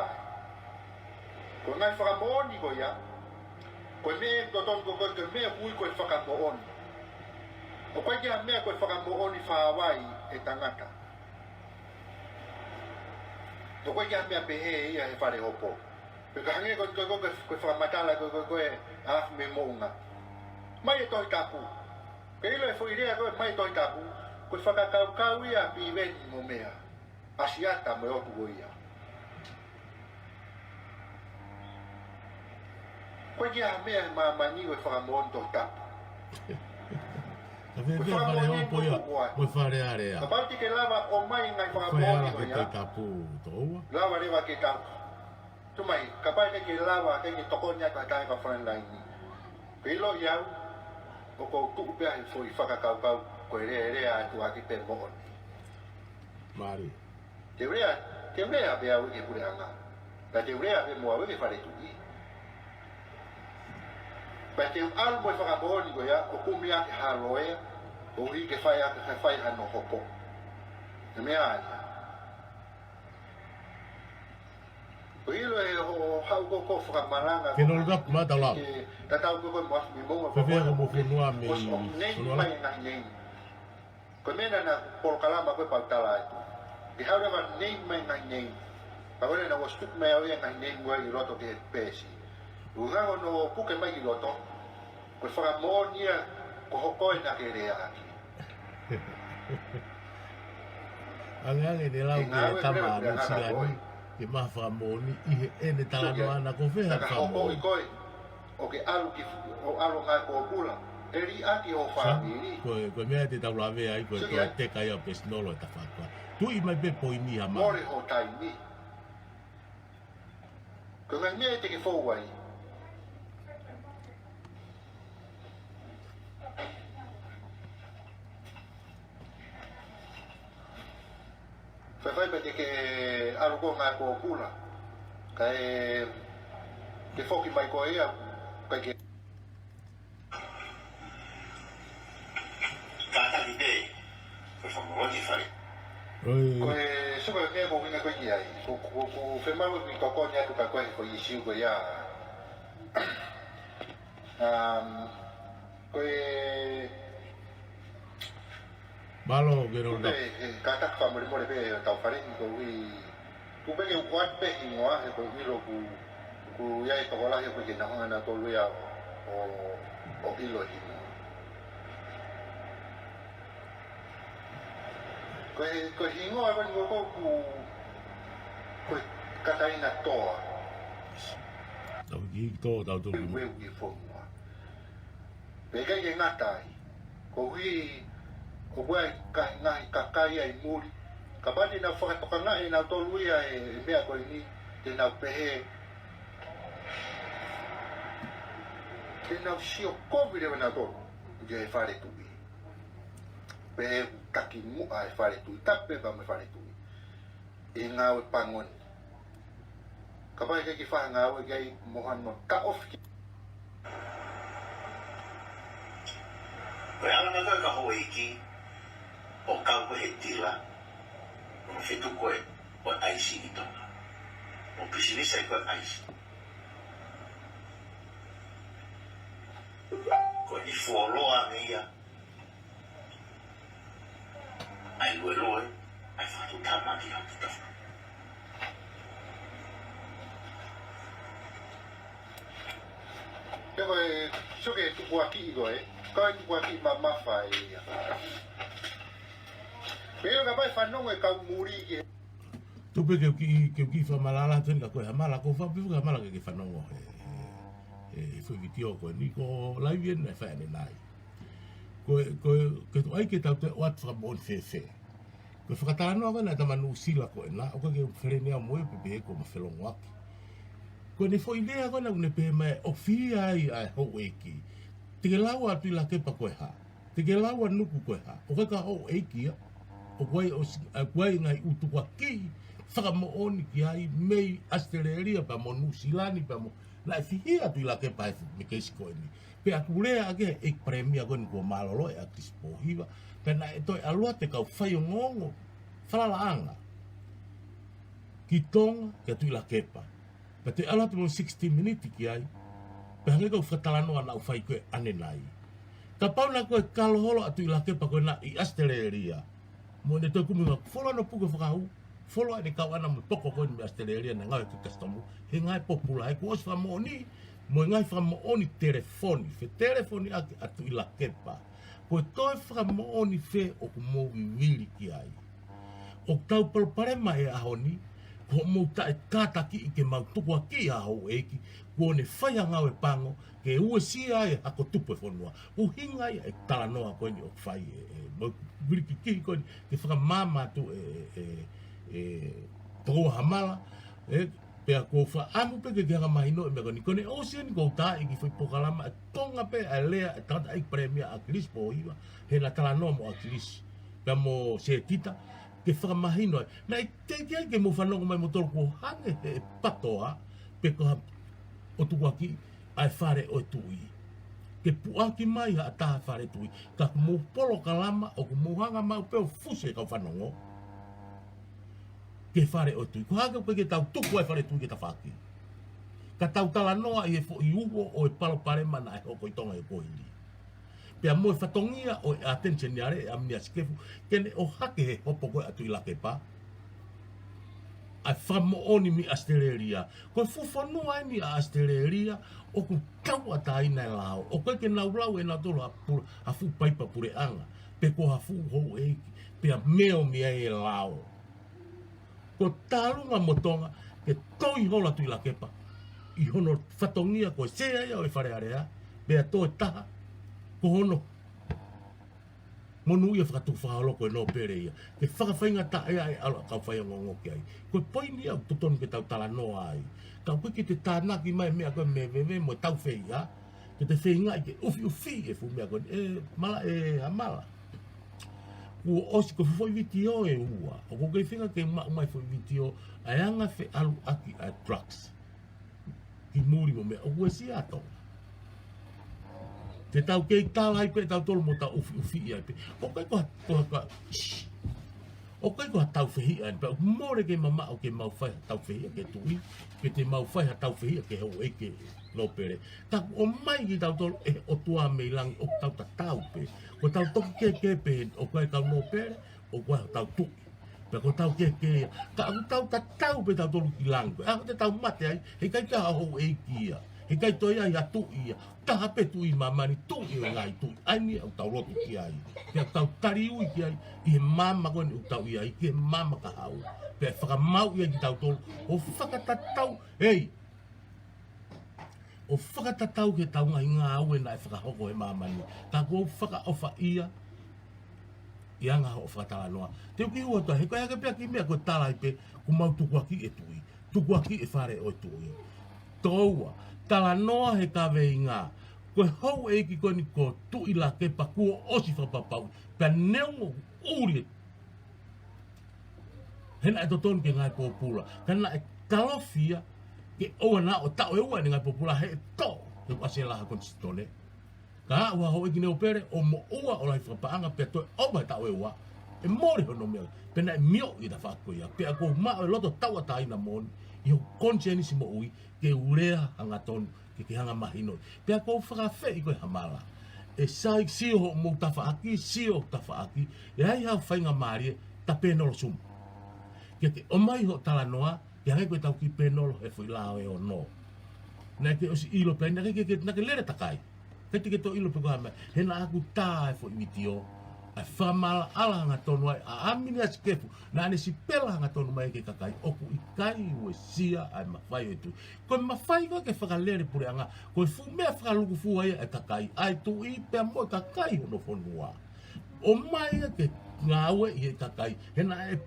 Ko e ngaahi fakamoʻoni ko ia, ko e meʻa totonu ko, ko, ko e meʻa ʻoku ui ko e fakamoʻoni. ʻOku ʻikai ke ʻi ai ha meʻa ko e fakamoʻoni fakavai e tangata. ʻOku ʻikai ke ʻi ai ha meʻa pehē ia he fale hopo. Pea ka hangē ko, ko, ko, ko, ko e fakamatala ko, ko, ko e ʻafu mei moʻunga. Mai e Tohi Tapu. Ke ʻilo e foʻi lea ko e mai e Tohi Tapu, ko e fakakaukau ia ʻa Piveni mo meʻa. ʻAsiata mo e ʻotu ko ia. ʻOku ʻikai ke ʻi ai ha meʻa he māmani ko e fakamoʻoni Tohi Tapu. Ka fēfē fale hopo ia, ko e fale alea. Kapau te ke lava ʻo mai ngaahi fakamoʻoni ko ia. Fale ala ke Tohi Tapu toua. Lava leva ke tau. Tuʻu mai, kapau te ke lava, ke ke tokoni atu ha taha ko e front line ni. Ke ʻilo ʻe au, ʻoku ou tuʻu pē he foʻi fakakaukau, ko e lea, lea atu ʻaki pē moʻoni. Mālie. Te u lea, te u lea pē au ki he puleʻanga. Pea te u lea pē mo au ki he fale tuʻi. Pea te u ʻalu mo e fakamoʻoni ko ia, ʻo kumi ʻaki ha loea, ʻo ʻai ke fai ʻaki, ke fai hano hopo. Ko e meʻa ia. Ko e ʻilo ʻe hoʻo haʻu ko, ko e fakamalanga. Ke nau lap mata lau. Ke tatau ko, ko e mas mi mo. Fēfē ko mo fonua mei, fonua la. Ko e meʻa naʻa ku polokalama ko e pau tala atu. Ke haʻu leva name mai ngaahi name. Pea ko ena naʻa ku ʻosi tuku mai au ia ngaahi name ko ē ʻi loto ki he peesi. ʻUhinga hono puke mai ki loto. Ko e fakamoʻoni ia ko hoʻo ko ena ke lea ʻaki. Angeange ne lau ke tama Nuʻu Sila ni. Ke maʻu fakamoʻoni ʻi heʻene talanoa ʻana ko fē ha fakamoʻoni. ʻO ke ʻalu ki, ʻo ʻalu ngāue pōpula. ʻE liʻaki ho fāmili. Ko e, ko e meʻa te tau lave ai, ko e, ko e teka ia ʻo pesinolo e tafaʻaki. Tuʻi mai pē poini ha mā. Mole ho taimi. Ko e ngaahi meʻa te ke fou ai. Faifai pē ke ke ʻalu ko ē ngāue pōpula. Kae ke foki mai ko ia, kae ke kātaki pē. Ko e fakamoʻoni fale. Ko e suka ke ko ina ko ki ai. Ko, ko, ko femalu mi tokoni atu ka ko e ko ʻīsiu ko ia. Um, ko e Mālō, ke ʻilo. Kupe, he kātaki fakamolemole pē tau fale ni ko ui. Kupe ke u kuat pē hingoa, he ko ʻilo ku, ku ia e tokolahi ko ke naʻa hanga na tolu ia ʻo, ʻo ʻilo hingoa. Ko e, ko e hingoa ko ni ko ku, ko e Kataina Toa. Tau ki toa, tau tolu. Weu ki fonua. Pea ʻikai ke ngata ai. Ko hui, ʻoku ʻi ai e ngaahi kakai ʻi muli. Kapau te nau fakatokangaʻi ʻe nautolu ia e, e meʻa ko eni, te nau pehē, te nau sio kovi leva nautolu ki he fale tuʻi. Pehē ʻoku taki muʻa e fale tuʻi, tapu pē pea mo e fale tuʻi ʻi he ngāue pango ni. Kapau ʻe ʻikai ke fai ha ngāue ki ai, mo hano taʻofi ki. Ko e ala mai ko ē ka houʻeiki ʻo kau ko ē he tila, ʻo fetuku ko ē ʻo e ʻaisi ʻi Tonga. ʻO pisinisi ai ko ē ʻaisi. Ko e fuoloa ange ia ʻa e luelue, ʻa e fakatuʻutāmaki ʻa e tuʻi. Pea ko e, sio ki he tukuakiʻi ko ē, ko e tukuakiʻi mamafa ia. Pea kapau ʻe fanongo e kau muli ki he. Tuku pē ke u kiʻi, ke u kiʻi fakamalala atu eni ka ko e Hamala, ko e fakapifu ka Hamala ke ke fanongo he, he, he foʻi vitiō ko eni ko e laivi eni naʻe fai ʻanenai. Ko e, ko e, ke tuʻu ai ke tau toe ʻoatu fakamoʻoni fēfē. Ko e fakatalanoa ko ē naʻe tama Nuʻusila ko ena, ʻoku ʻikai ke u feleni au mo ia pe pehē kuo ma felongoaki. Ko ʻene foʻi lea ko ena ʻoku ne pehē mai ʻoku fihia ai ʻa e houʻeiki. Te ke lau ʻa Tuʻilakepa ko e hā? Te ke lau ʻa Nuku ko e hā? ʻOku ʻikai ko ha houʻeiki ia. ʻOku ʻi ai ʻosi, ʻoku ʻi ai e ngaahi ʻū tukuakiʻi fakamoʻoni ki ai mei ʻAositelēlia pea mo Nuʻusila ni pea mo, naʻe fihia ʻa Tuʻilakepa he fuʻu mekesi ko eni. Pea ʻoku lea ʻaki ʻe he ʻEiki Palēmia ko eni kuo mālōlō ʻa ʻAkilisi Pōhiva, pea naʻe toe ʻalu atu e kau faiongoongo falalaʻanga ki Tonga kia Tuʻilakepa. Pea toe ʻalu atu mo e sixty minute ki ai, pea hangē ko e fakatalanoa naʻa ku fai ko ē ʻanenai. Kapau naʻe ko e kalo holo ʻa Tuʻilakepa ko ena ʻi ʻAositelēlia, mo ʻene toe kumi, folo ʻene puke fakahū, folo ʻene kau ʻana mo e poko ko eni mei ʻAositelēlia naʻe ngāue ki he kasitomu, he ngaahi pōpula, he kuo ʻosi fakamoʻoni, mo e ngaahi fakamoʻoni telefoni, fetelefoni ʻaki ʻa Tuʻilakepa. Ko e toe fakamoʻoni fē ʻoku mou vivili ki ai? ʻOku tau palopalema he ʻaho ni, ko hoʻomou taʻe kātakiʻi ke mau tukuakiʻi ʻa e houʻeiki, kuo ne fai ha ngāue pango, ke uesia ai e hako tupu e fonua. ʻUhinga ia e talanoa ko eni ʻoku fai ʻe, ʻe, mo e vilikikihi ko eni, ke fakamaama atu ʻe, ʻe, ʻe, ʻe, tokoua Hamala, ʻe, pea ʻoku ou fakaʻamu pē ke ke hanga mahinoʻi e meʻa ko eni. Ko ʻene ʻosi eni ʻoku ou tā ʻi he kiʻi foʻi polokalama ʻa e konga pē ʻa e lea ʻa e tangataʻeiki Palēmia ʻAkilisi Pōhiva, he naʻa talanoa mo ʻAkilisi, pea mo Setita, ke fakamahino ai. Naʻe teʻeki ai ke mou fanongo mai moutolu kuo hangē he ʻe patoa, pe ko ha ʻo tukuakiʻi ʻa e fale ʻo e tuʻi. Ke puʻaki mai ha taha fale tuʻi, ka ko hoʻomou polokalama ʻoku mou hanga maʻu pē ʻo fusi e kau fanongo ki he fale ʻo e tuʻi. Ko e hā ʻoku ʻikai ke tau tuku ai e fale tuʻi ki tafaʻaki, ka tau talanoa ʻi he foʻi uho ʻo e palopalema naʻe hoko ʻi Tonga he kuohili. Pea mo e fatongia ʻo e ʻAteni Seniale ʻa Mia Sikefu, ke ne ʻohake he hopo ko ē ʻa Tuʻilakepa ʻa e fakamoʻoni mei ʻAositelēlia. Ko e fuʻu fonua eni ʻa ʻAositelēlia ʻoku tauʻatāina e lao. ʻOku ʻikai ke nau lau ʻe nautolu ha pu-, ha fuʻu paipa puleʻanga, pe ko ha fuʻu houʻeiki, pea meo mei ai e lao. Ko e tālunga mo Tonga ke toi holo ʻa Tuʻilakepa ʻi hono fatongia ko e Sea ia ʻo e Fale Alea, pea toe taha ko hono monūʻia fakatuʻu fakaholo ko e nōpele ia. Ke fakafaingataʻaʻia e ʻalu ʻa e kau faiongoongo ki ai. Ko e poini ia ʻoku totonu ke tau talanoa ai. Ka ʻoku ʻikai ke te tānaki mai e meʻa ko ē mei he veve mo e taufehiʻa, ke te feingaʻi ke ʻufiʻufi e fuʻu meʻa ko ē, ʻe Mala, ʻe Hamala. Kuo ʻosi, ko e foʻi vitiō ʻe ua. ʻOku ou kei feinga ke maʻu mai e foʻi vitiō ʻa e anga e feʻaluʻaki ʻa e drugs ki muli mo e meʻa, ʻoku uesia ʻa Tonga. Te tau kei tala ai pē ʻe tautolu mo tau ʻufiʻufi ai pē. ʻOku ʻikai ko ha, ko ha, ko ha, shh. ʻOku ʻikai ko ha taufehiʻa eni, pea ʻoku mole ke mamaʻo ke mau fai ha taufehiʻa ki he tuʻi, pe te mau fai ha taufehiʻa ki he houʻeiki nōpele. Ka kuo ʻomai kitautolu ʻe he ʻOtua mei langi ʻoku tau tatau pē. Ko ʻetau toki kehekehe pē ʻoku ʻi ai e kau nōpele, ʻoku ʻi ai hotau tuʻi. Pea ko ʻetau kehekehe ia. Ka ʻoku tau tatau pē tautolu ki langi. Ko e ʻaho te tau mate ai, heʻikai ke ʻi ai ha houʻeiki ia. Heʻikai toe ʻi ai ha tuʻi ia. Taha pē tuʻi ʻi māmani, tuʻi ʻo e ngaahi tuʻi. ʻA eni ʻoku tau lotu ki ai. Pea ʻoku tau taliui ki ai, ʻi he maama ko eni ʻoku tau ʻi ai, ki he maama kahaʻu. Pea ʻe fakamāuʻi ai kitautolu, ʻo fakatatau, hei, ʻo fakatatau ki heʻetau ngaahi ngāue naʻe fakahoko he māmani. Ka kuo u fakaʻofaʻia, ʻi he anga hoʻo fakatalanoa. Te u kiʻi ʻoatu, he ko e hake pē ʻa e kiʻi meʻa ko e tala ai pē, kuo mau tukuakiʻi e tuʻi. Tukuakiʻi e fale ʻo e tuʻi. Toua, talanoa he kaveinga. Ko e houʻeiki ko eni ko Tuʻilakepa kuo ʻosi fakapapauʻi. Pea neongo ʻuli e, he naʻe totonu ke ngāue pōpula. Ka naʻe kalofia ke ʻoua naʻa ō taʻu ʻe ua ʻene ngāue pōpula he toʻo, he ʻoku ʻasi e laha konisitūtone. Ka ʻoua ʻe houʻeiki Neopele ʻo moʻua ʻo lahi fakapaʻanga pea toe ʻova he taʻu ʻe ua, ʻe mole hono meʻa, pea naʻe mioʻi e tafaʻaki ko ia. Pea ʻoku ou maʻu e loto tauʻatāina moʻoni ʻi hoku konisēnisi moʻui ke u lea hangatonu ke ke hanga mahino. Pea ʻoku ou fakaafeʻi koe Hamala. ʻE sai, sio hoʻomou tafaʻaki, sio tafaʻaki, ʻe ʻi ai ha faingamālie, ta pēnolo Zoom. Ke ke ʻomai hoʻo talanoa, ke hangē ko ʻetau kiʻi pēnolo he foʻi lao ʻe ono. Naʻe ke ʻosi ʻilo pē, naʻe ke, ke, ke, naʻe ke lele takai. Ke te ke toe ʻilo pe ko e hā e meʻa, he naʻa ku tā e foʻi vitiō, ʻa e fakamaʻalaʻala hangatonu ai ʻa ʻAminiasi Kefu, naʻa ne sipela hangatonu mai ki he kakai, ʻoku ʻikai uesia ʻa e mafai ʻo e tuʻi. Ko e mafai ko ē ke fakalele puleʻanga, ko e fuʻu meʻa fakalūkufua ia ʻa e kakai, ʻa e tuʻi pea mo e kakai hono fonua. ʻOmai ia ke ngāue ʻi he kakai, he naʻe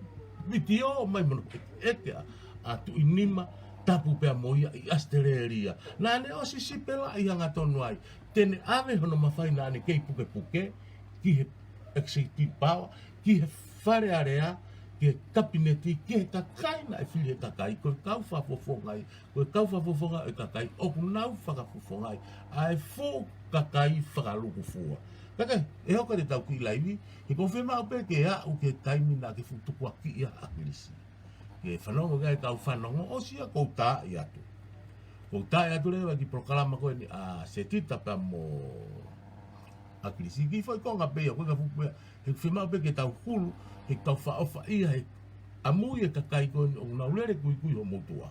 vitiō mai mo hono ʻeke ʻa, ʻa Tuʻinima, tapu pea mo ia ʻi ʻAositelēlia. Naʻa ne ʻosi sipelaʻi hangatonu ai, te ne ʻave hono mafai naʻa ne kei pukepuke, ki he executive power, ki he Fale Alea, ki he kapineti, ki he kakai naʻe fili he kakai, ko e kau fakafofonga ia, ko e kau fakafofonga ʻo e kakai, ʻoku nau fakafofongaʻi ʻa e fuʻu kakai fakalūkufua. Kakai, ʻe hoko atu ʻetau kiʻi laivi, he ʻoku ou fiemaʻu pē ke aʻu ki he taimi naʻa ke fuʻu tukuakiʻi ai ʻa ʻAkilisi. Ke fanongo ki ai e kau fanongo, ʻosi ia ʻoku ou taaʻi atu. ʻOku ou taaʻi atu leva e kiʻi polokalama ko eni ʻa Setita pea mo ʻAkilisi, kiʻi foʻi konga pē ia, ko e ka fuʻu pē ia, he ʻoku fiemaʻu pē ke tau hulu, he ʻoku tau fakaʻofaʻia he ʻamui e kakai ko eni ʻoku nau lele kuikui hoʻomou tuʻa.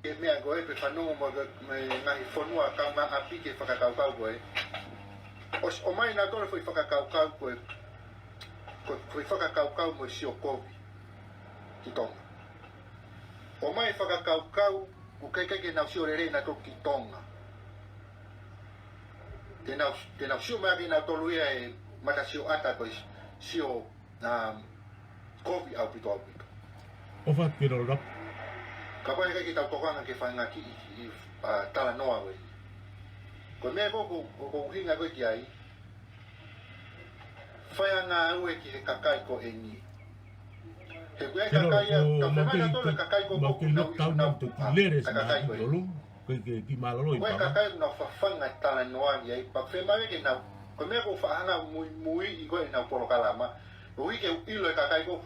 Ko e meʻa ko ē pē fanongo mo e, mo e ngaahi fonua kaungāʻapi ki he fakakaukau ko ē. ʻOsi ʻomai nautolu e foʻi fakakaukau ko ē, ko e foʻi fakakaukau mo e sio kovi ki Tonga. ʻOmai e fakakaukau ʻoku ʻikai ke nau sio lelei nautolu ki Tonga. Te nau, te nau sio mai ʻaki nautolu ia e matasioʻata ko e sio, um, kovi ʻaupito ʻaupito. ʻOfa atu ke loloa. Kapau ʻe ʻikai ke tau tokanga ke fai ngaahi kiʻi, ʻa, talanoa ko ē. Ko e meʻa ko ē ʻoku, ʻoku ou ʻuhinga ko ē ki ai, fai ʻa e ngāue ki he kakai ko eni. He ko e kakai ia, ka fai nautolu e kakai ko ē ʻoku nau ʻi, nau tuʻa, ʻa e kakai ko ē. Ko e kiʻi mālōlō ʻi he kakai ʻoku nau fafanga talanoa ai, pea fiemaʻu ke nau, ko e meʻa ʻoku ou faʻa hanga muimuiʻi ko ē ʻenau polokalama, ʻo ʻikai ke u ʻilo e kakai ʻoku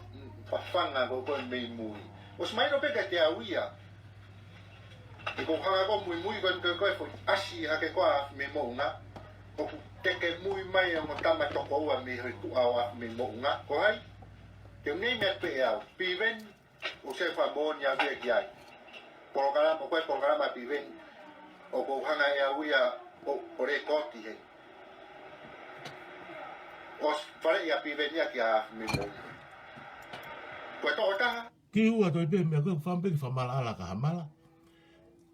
fafanga ko ē mei mui. ʻOsi mahino pē kiate au ia. ʻOku ou hanga ko ē muimui ko ē, ko ē, ko e foʻi ʻasi hake ko ē ʻa Afimeimoʻunga. ʻOku teke mui mai e ongo tama toko ua mei he tuʻa ʻo Afimeimoʻunga. Ko hai? Te u name atu pē ʻe au. Piveni, ʻoku ou fakamoʻoni ʻaupito ki ai. Polokalama, ko e polokalama ʻa Piveni, ʻoku ou hanga ʻe au ia ʻo, ʻo lēkooti he. ʻOsi faleʻi ʻa Piveni ia kia Afimeimoʻunga. Ko e tokotaha. Kiʻi hū atu ai pē meʻa ko ē, fakaʻamu pē ke fakamaʻalaʻala kia Hamala.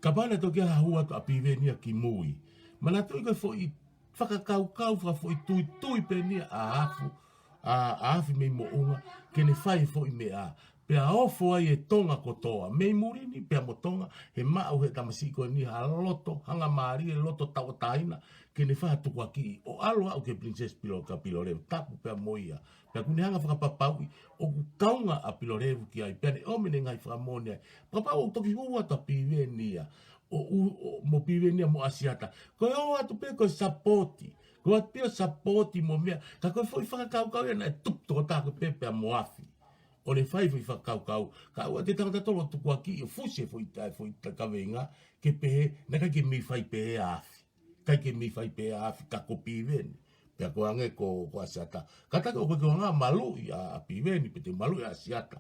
Kapau naʻe toki hū atu ʻa Piveni ia ki mui. Manatuʻi ko e foʻi fakakaukau, fakafoʻituitui pē eni ia ʻa Afu, ʻa, ʻa Afimeimoʻunga, ke ne fai e foʻi meʻa. Pea ofo ai e Tonga kotoa. Mei muli ni, pea mo Tonga, he maʻu he tamasiʻi ko eni ha loto hangamālie, loto tauʻatāina, ke ne fai ha tukuakiʻi, ʻo ʻalu ʻo aʻu ki he Pilinisesi Pilo, kia Pilolevu, tapu pea mo ia. Pea ʻoku ne hanga fakapapauʻi, ʻoku kaunga ʻa Pilolevu ki ai, pea ne ʻomi ʻene ngaahi fakamoʻoni ai. Kapau ʻoku toki hū atu ʻa Piveni ia, ʻo, ʻo, ʻo, mo Piveni ia mo ʻAsiata. Ko e ō atu pē ko e sapoti. Ko e ō atu pē ʻo sapoti mo meʻa. Ka ko e foʻi fakakaukau ia naʻe tupu tokotaha ko ē pē pea mo Afi. ʻO ne fai foʻi fakakaukau. Ka ʻoua te tangata tolo tukuakiʻi ʻo fusi e foʻi ta-, foʻi ta-, kaveinga. Ke pehē, naʻe ʻikai ke mei fai pehē ʻa Afi. ʻIkai ke mei fai pehē ʻa Afi ka ko Piveni. Pea ko e hangē ko, ko ʻAsiata. Kātaki ʻoku ʻikai ke u hanga maluʻi ʻa, ʻa Piveni, pe te u maluʻi ʻa ʻAsiata.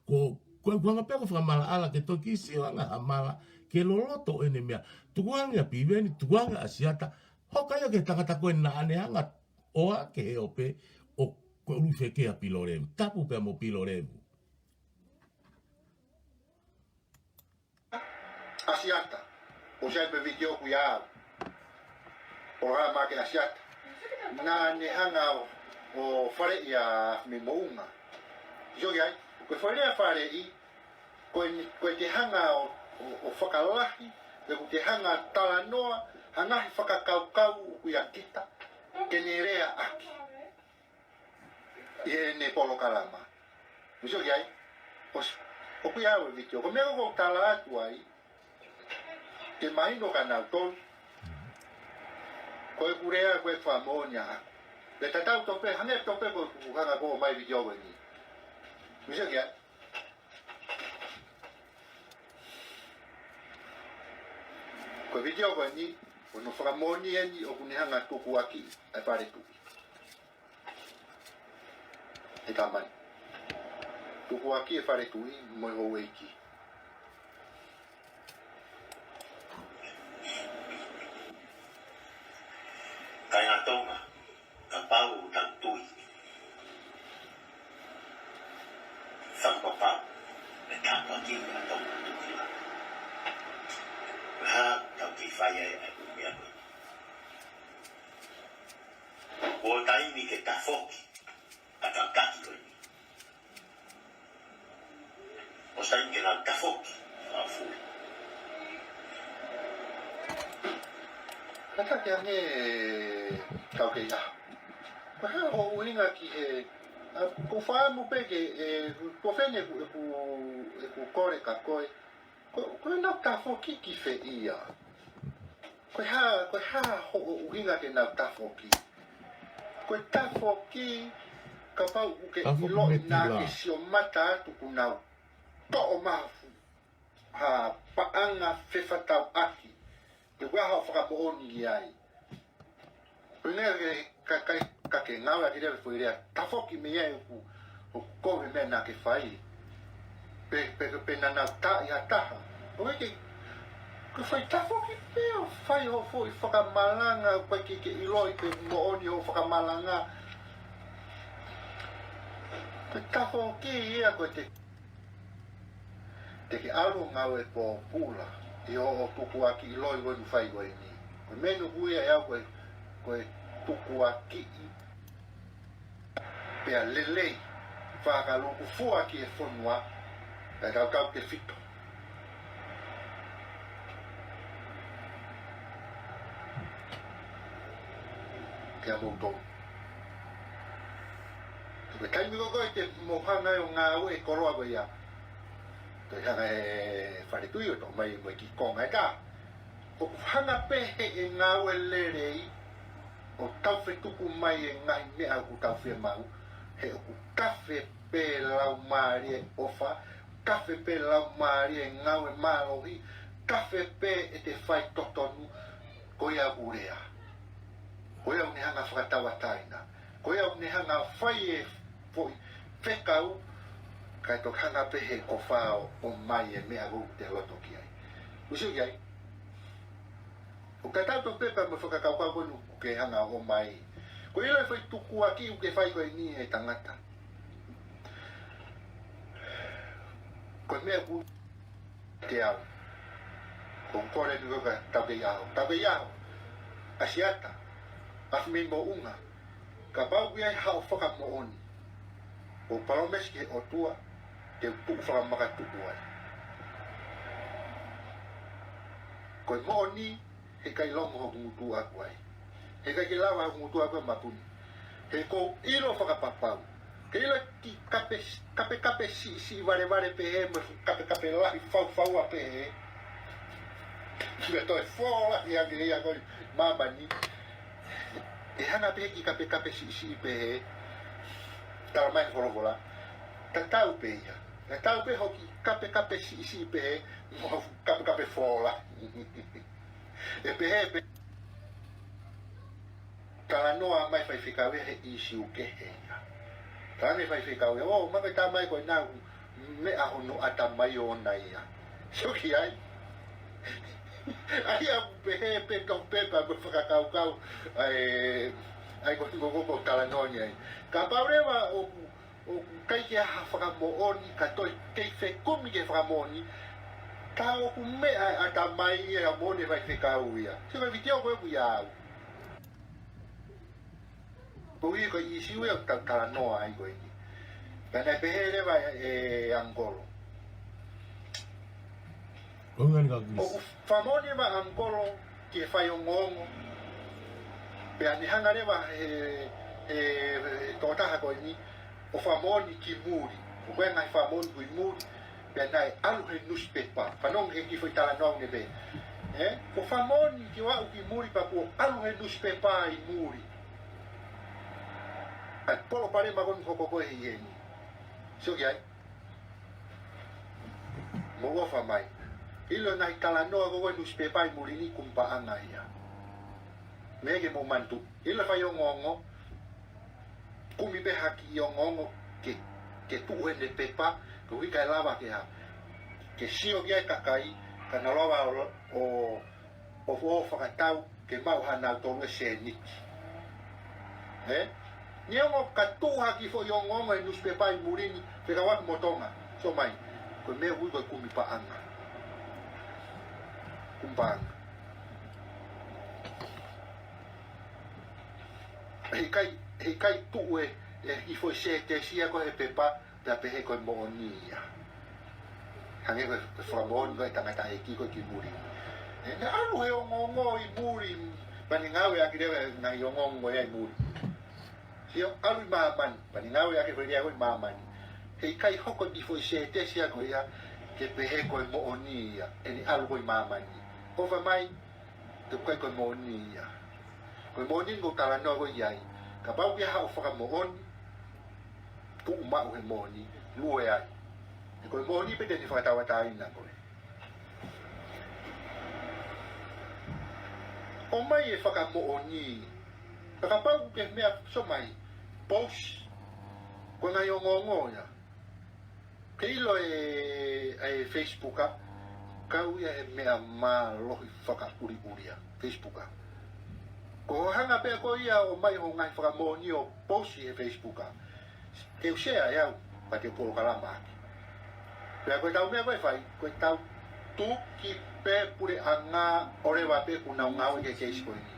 Ko, ko e hanga pē ko e fakamaʻalaʻala ke toki sio ange ʻa Hamala, ke loloto ʻene meʻa. Tukuange ʻa Piveni, tukuange ʻa ʻAsiata. Hoko ia ki he tangata ko ē naʻa ne hanga ʻo ʻai ke he ʻo pē, ʻo ko e ʻulu feke ʻa Pilolevu. Tapu pea mo Pilolevu. ʻAsiata. ʻOsi ʻai pē vitiō ʻoku ʻi ai. Polokalama kia ʻAsiata. Naʻa ne hanga ʻo ʻo faleʻi ʻa Afimei Moʻunga. Sio ki ai, ko e foʻi lea faleʻi, ko e, ko e te hanga ʻo, ʻo, ʻo fakalahi, pe ko e te hanga talanoa, hanga he fakakaukau ʻoku ʻia kita, ke ne leaʻaki ʻi heʻene polokalama. Sio ki ai, ʻo s-, ʻoku ʻi ai ʻa e vitiō. Ko e meʻa ko ʻeku tala atu ai, ke mahino kia nautolu, ko ʻeku lea ko e fakamoʻoni ʻaʻaku. Pea tatau tofu pē, hangē tofu pē ko ʻeku hanga ko ē ʻo ʻomai vitiō ko eni. Sio ki ai. Ko e vitiō ko eni, ko hono fakamoʻoni eni ʻoku ne hanga tukuakiʻi ʻa e fale tuʻi. ʻE tamai. Tukuakiʻi e fale tuʻi mo e houʻeiki. Kāinga Tonga, kapau ʻoku tau tui, fakapapau, ʻe tāpuakiʻi ʻa Tonga tuʻi la. Ko e hā ʻoku tau kei fai ai ʻa e ʻū meʻa ko eni? Kuo taimi ke tafoki ʻa e taki ko eni. ʻOsi taimi ke nau tafoki ʻa e fuli. Kātaki ange, Taukei ʻAho. Ko e hā hoʻo ʻuhinga ki he, ʻa, ʻoku ou fakaʻamu pē ke, ʻe, ko fē ʻeku, ʻeku, ʻeku kole kia koe. Ko, ko ʻenau tafoki ki fē ia? Ko e hā, ko e hā hoʻo ʻuhinga ke nau tafoki? Ko e tafoki, kapau ʻoku ke ʻiloʻi naʻa ke sio mata atu kuo nau toʻo mai ha paʻanga fefatauʻaki. Pe ko e hā hoʻo fakamoʻoni ai? Ko e meʻa ke, ka, ka, ka ke ngāueʻaki leva e foʻi lea tafoki mei ai ʻoku, ʻoku kovi e meʻa naʻa ke fai. Pe, pe, pe naʻa nau taaʻi ha taha. ʻOku ʻikai ke, ke fai tafoki pē ʻo fai hoʻo foʻi fakamalanga, ʻoku ʻikai ke ke ʻiloʻi pe moʻoni hoʻo fakamalanga. Ko e tafoki ia ko e te Te ke ʻalu ʻo ngāue pōpula ʻi hoʻo tukuakiʻi loi ko eni ʻoku fai ko eni. Ko e meʻa eni ʻoku ui ai au ko e, ko e tukuakiʻi pea lelei, fakalūkufua ki he fonua, pea tautautefito kiate kimoutolu. Ko e taimi ko ē te mou hanga ai ʻo ngāueʻi e koloa ko ia, toe hanga e fale tuʻi ʻo toʻo mai mo e kiʻi konga ʻe taha. ʻOku hanga pē heʻe ngāue lelei ʻo taufetuku mai e ngaahi meʻa ʻoku tau fiemaʻu, he ʻoku tafe pē laumālie ʻofa, tafe pē laumālie ngāue mālohi, tafe pē ʻete faitotonu, ko ia ʻoku lea. Ko ia ʻoku ne hanga fakatauʻatāina. Ko ia ʻoku ne hanga fai e foʻi fekau, kae toki hanga pē he kofa ʻo ʻomai e meʻa ʻoku te loto ki ai. Usi ki ai. ʻOku tatau tofu pē pea mo e fakakaukau ko eni ʻoku ke hanga ʻo ʻomai. Ko e ʻilo e foʻi tukuakiʻi ʻoku ke fai ko eni e tangata. Ko e meʻa ʻoku te au. Ko e kole ni ko ka Taukei ʻAho. Taukei ʻAho. ʻAsiata. Afimei Moʻunga. Kapau ʻoku ʻi ai haʻo fakamoʻoni, ʻoku ou palōmesi ki he ʻOtua, te u tuʻu fakamakatuʻu ai. Ko e moʻoni, heʻikai longo hoku ngutu ʻaʻaku ai. Heʻikai ke lava hoku ngutu ʻaʻaku ʻo mapuni. He ʻoku ou ʻilo fakapapau. Ke ʻilo e kiʻi kape, kapekape siʻisiʻi valevale pehē mo e kapekape lahi faufaua pehē. Pea toe fōlahi ange ia ko ē ʻi māmani. ʻE hanga pē he kiʻi kapekape siʻisiʻi pehē. Talamai he folofola. Tatau pē ia. Tatau pē hoʻo kiʻi kapekape siʻisiʻi pehē mo e kapekape fōlahi. ʻE pehē pē. Talanoa mai faifekau ia he ʻīsiu kehe ia. Talanoa mai faifekau ia, ʻo, maʻu e tamai ko ena ʻoku meʻa hono ʻatamai ʻoʻona ia. Sio ki ai. ʻA ia ʻoku pehē pē tofu pē pea mo e fakakaukau, ʻa e, ʻa e ko e ko ko ko talanoa ni ai. Kapau leva ʻoku, ʻoku ʻikai ke ʻi ai ha fakamoʻoni ka toe kei fekumi ki he fakamoʻoni, tā ʻoku meʻa ʻatamai ia ʻa e moʻoni faifekau ia. Sio ki he vitiō ko ē ʻoku ʻia au. Ko ia ko e ʻīsiu ia ʻoku tau talanoa ai ko eni. Pea naʻe pehē leva ʻe Angolo. Ko e ngani ka Greece. ʻOku fakamoʻoni ʻa Angolo ki he faiongoongo. Pea ne hanga leva he, he, he tokotaha ko eni ʻo fakamoʻoni ki muli. ʻOku ʻi ai e ngaahi fakamoʻoni ʻoku ʻi muli. Pea naʻe ʻalu he nusipepa. Fanongo ki he kiʻi foʻi talanoa ʻoku ne pehē. ʻE? ʻOku fakamoʻoni ki ʻo aʻu ki muli pea kuo ʻalu he nusipepa ʻi muli. ʻA e palopalema ko eni ʻoku hoko ko ē ʻi heni. Sio ki ai. Mou ʻofa mai. ʻIlo e ngaahi talanoa ko ē ʻi he nusipepa ʻi muli ni kumi paʻanga ia. Meʻa ke mou manatuʻi. ʻIlo e faiongoongo. Kumi pē ha kiʻi ongoongo ke, ke tuʻu heʻene pepa. Koeʻuhi kae lava ke hā. Ke sio ki ai e kakai. Ka na lava ʻo, ʻo, ʻo, ʻo fakatau. Ke maʻu haʻanautolu e sēniti. ʻE? Neongo ka tuʻu ha kiʻi foʻi ongoongo he nusipepa ʻi muli ni, fekauʻaki mo Tonga. Sio mai, ko e meʻa ʻoku ui ko e kumi paʻanga. Kumi paʻanga. Heʻikai, heʻikai tuʻu e, e kiʻi foʻi sētesi ia ko ē he pepa, pea pehē ko e moʻoni ia. Hangē ko e, ko e fakamoʻoni ko ē ʻa e tangataʻeiki ko ē ki muli. ʻE, naʻe ʻalu he ongoongo ʻi muli, pea ne ngāueʻaki leva e ngaahi ongoongo ia ʻi muli. Sio, ʻalu ʻi māmani, pea ne ngāueʻaki e foʻi lea ko ē ʻi māmani. Heʻikai hoko e kiʻi foʻi sētesi ia ko ia, ke pehē ko e moʻoni ia, ʻene ʻalu ko ē ʻi māmani. ʻOfa mai, ʻoku ʻikai ko e moʻoni ia. Ko e moʻoni ʻoku ou talanoa ko ē ai. Kapau ʻoku ʻi ai haʻo fakamoʻoni, tuʻu maʻu he moʻoni, lue ai. He ko e moʻoni pē te ne fakatauʻatāina koe. ʻOmai e fakamoʻoni. Ka kapau ʻoku ke meʻa sio mai, post, ko e ngaahi ongoongo ia. Ke ʻilo e, e Facebook ʻa, kau ia he meʻa mālohi fakaʻuliʻulia, Facebook ʻa. Ko hoʻo hanga pē ko ia ʻo ʻomai hoʻo ngaahi fakamoʻoni ʻo post he Facebook ʻa. Te u share ʻe au, pea te u polokalama ʻaki. Pea ko ʻetau meʻa ko ē ʻe fai, ko ʻetau tuki pē puleʻanga ʻo leva pē kuo nau ngāue ki he keisi ko eni.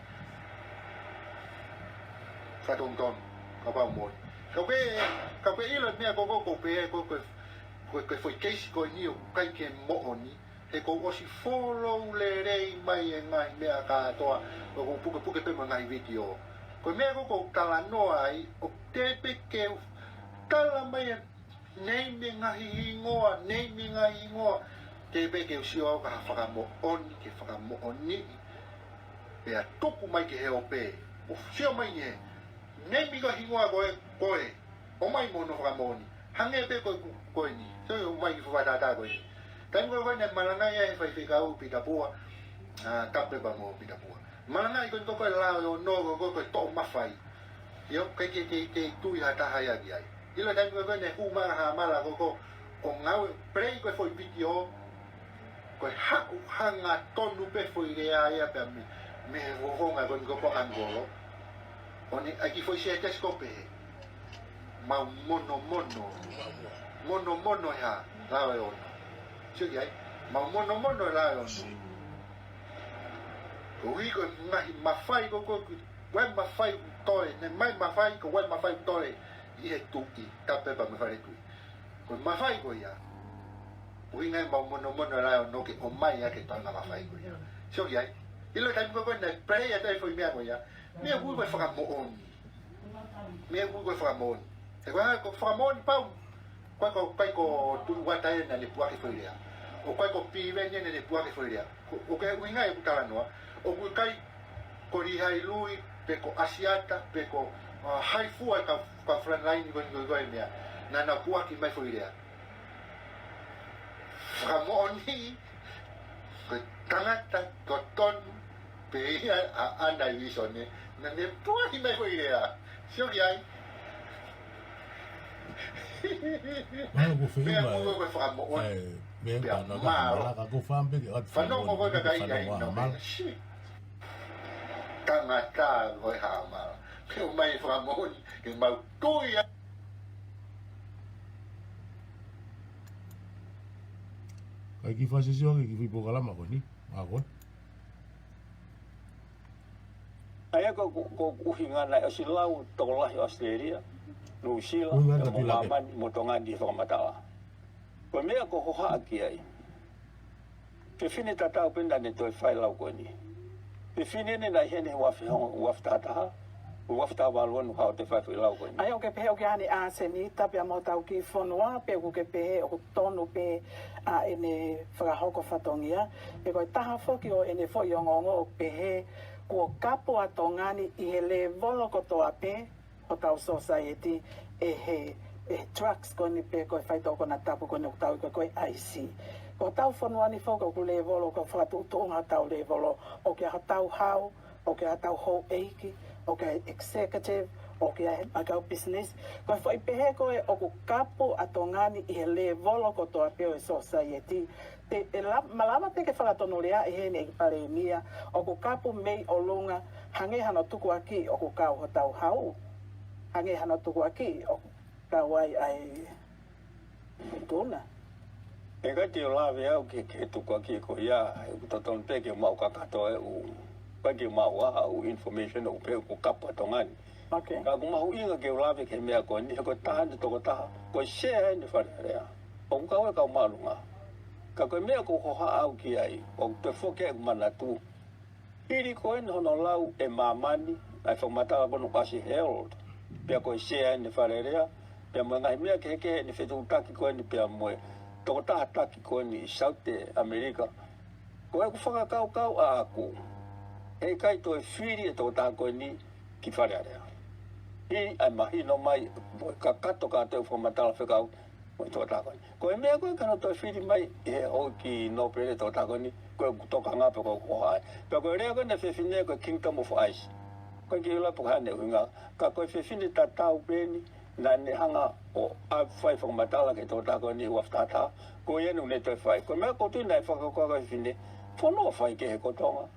Fakatonutonu, kapau moʻoni. Ka ʻoku ke, ka ʻoku ke ʻilo e meʻa ko ē ʻoku ou pehē ko ē, ko e, ko e, ko e foʻi keisi ko eni ʻoku ʻikai ke moʻoni, he kuo u ʻosi follow lelei mai e ngaahi meʻa kātoa, ʻoku ou pukepuke pē mo e ngaahi vitiō. Ko e meʻa ko ē ʻoku ou talanoa ai, ʻoku teʻeki pē ke u tala mai e name e ngaahi hingoa, name e ngaahi hingoa. Teʻeki pē ke u sio au ki ha fakamoʻoni, ke fakamoʻoniʻi. Pea tuku mai ki he ope. ʻO sio mai ē. Name e ngaahi hingoa ko ē, ko ē. ʻOmai mo hono fakamoʻoni. Hangē pē ko e, ko eni. Sio mai ki he fakatātā ko eni. Taimi ko ē naʻe malangaʻi ai e faifekau Pita Pua. ʻA, tapu pē pea mo Pita Pua. Malangaʻi ko eni ko ē ko e lao ʻo e ono ko ē ko e toʻo mafai. ʻIo, ʻikai ke, ke, ke tui ha taha ia ki ai. ʻIlo taimi ko ē naʻe hū mai ʻa Hāmala ko ē ʻo ngāue play ko ē foʻi vitiō. Ko e haʻu hangatonu pē foʻi lea ia pea mei, mei he fofonga ko eni ko ē ʻo Angolo. ʻO ne ʻai e kiʻi foʻi sētesi ko ē pehē. Mau monomono. Monomono e hā, lao ʻe ono. Sio ki ai, mau monomono e lao ʻe ono. Koeʻuhi ko e ngaahi mafai ko ē, ko e, ko e mafai ʻoku toe, ne ʻomai mafai, ko e mafai ʻoku toe ʻi he tuʻi, tapu pē pea mo e fale tuʻi. Ko e mafai ko ia. Koeʻuhi ngaahi mau monomono e lao ʻe ono ke ʻomai ʻa e toenga mafai ko ia. Sio ki ai, ʻilo taimi ko ē naʻe play atu ai e foʻi meʻa ko ia. Meʻa ʻoku ui ko e fakamoʻoni. Meʻa ʻoku ui ko e fakamoʻoni. He ko e hā, ko e fakamoʻoni pau. ʻOku ʻikai ko, ʻikai ko Tuʻi Uata ia naʻa ne puʻaki e foʻi lea. ʻOku ʻikai ko Piveni ia naʻa ne puʻaki e foʻi lea. Ko, ʻoku ke ʻuhinga ʻeku talanoa. ʻOku ʻikai ko Lihailui, pe ko ʻAsiata, pe ko, ʻa, hai fua ka, ka frontline ko eni ko e meʻa. Naʻa na puʻaki mai e foʻi lea. Fakamoʻoni, ko e tangata totonu, pē ia ʻa ʻAna ʻIvisone, naʻa ne puʻaki mai e foʻi lea. Sio ki ai. Mālō ko e feʻunga. Meʻa ko ē ko e fakamoʻoni. ʻAi, meʻa pea ka na mālō. Ka ko fāmili ke atu fanongo ko ē kakai ai fanongo no mālō. Tangata ko ē Hāmala. Ke ʻomai e fakamoʻoni, ke mau tui ai. Kae kiʻi fakasio ki he kiʻi foʻi polokalama ko eni, ʻa ko ē. ʻA ia ko, ko, ko e ʻuhinga naʻe ʻosi lau tokolahi ʻo ʻAositelēlia, Nuʻusila, ʻuhinga mo Tapilake. Māmani, mo Tonga ni he fakamatala. Ko e meʻa ʻoku ou hohaʻa ki ai, fefine tatau pē naʻa ne toe fai e lau ko eni. Fefine eni naʻe ʻi heni he uaafe hongofulu, uaafe taha taha, uaafe taha valu ʻo ne haʻu ʻo toe fai e lau ko eni. ʻA ia ʻoku ke pehē ʻoku ʻi ai haʻane ʻasenita pea mo hotau kiʻi fonua, pe ʻoku ke pehē ʻoku tonu pē ʻa ʻene fakahoko fatongia. He ko e taha foki ʻo ʻene foʻi ongoongo ʻoku pehē kuo kapu ʻa Tonga ni ʻi he lēvolo kotoa pē hotau society ʻe he, ʻe he drugs ko eni pe ko e faitoʻo konatapu ko eni ʻoku tau ui ko e, ko e ʻaisi. Ko hotau fonua ni foki ʻoku lēvolo, ʻoku fakatuʻutuʻunga hotau lēvolo, ʻoku ʻi ai hotau hau, ʻoku ʻi ai hotau houʻeiki, ʻoku ʻi ai e executive, ʻoku ʻi ai e ʻakau business. Ko e foʻi pehē ko ē ʻoku kapu ʻa Tonga ni ʻi he lēvolo kotoa pē ʻo e society. Te, ʻe la-, malava pē ke fakatonuleaʻi heni ʻEiki Palēmia, ʻoku kapu mei ʻolunga, hangē hano tukuakiʻi ʻoku kau hotau hau, hangē hano tukuakiʻi ʻoku kau ai ʻa e tuna. ʻE ʻikai te u lave au ki he, ki he tukuakiʻi ko ia, he ʻoku totonu pē ke u maʻu kakato ʻeku, ʻikai ke u maʻu ha ʻū information ʻoku pehē ʻoku kapu ʻa Tonga ni. Okay. Ka ʻoku mahuʻinga ke u lave ki he meʻa ko eni, he ko e taha eni e tokotaha, ko e sea eni e Fale Alea. ʻOku kau e kau māʻolunga. Ka ko e meʻa ʻoku ou hohaʻa au ki ai, ʻoku toe foki ʻeku manatu. Hili ko eni hono lau ʻe Māmani ʻa e fakamatala ko eni ʻoku ʻasi he Herald, pea ko e sea eni e Fale Alea, pea mo e ngaahi meʻa kehekehe ʻene fetuʻutaki ko eni pea mo e tokotaha taki ko eni ʻi Saute ʻAmelika. Ko ʻeku fakakaukau ʻaʻaku, heʻikai toe fili e tokotaha ko eni ki Fale Alea. Hili ʻa e mahino mai, mo e kakato kātoa ʻeku fakamatala fekau mo e tokotaha ko eni. Ko e meʻa ko ē ka ne toe fili mai ʻi he houʻeiki nōpele e tokotaha ko eni, ko ʻeku tokanga pē ko ʻeku hohaʻa. Pea ko e lea ko eni ʻa e fefine ko e Kingdom of Ice. ʻIkai ke u ʻilo pe ko e hā ʻene ʻuhinga, ka ko e fefine tatau pē eni, naʻa ne hanga ʻo ʻave fai fakamatala ki he tokotaha ko eni he uaafe taha taha, ko ia eni ʻoku ne toe fai. Ko e meʻa ʻoku ou tui naʻe fakakaukau e fefine, fonua fai kehe ko Tonga.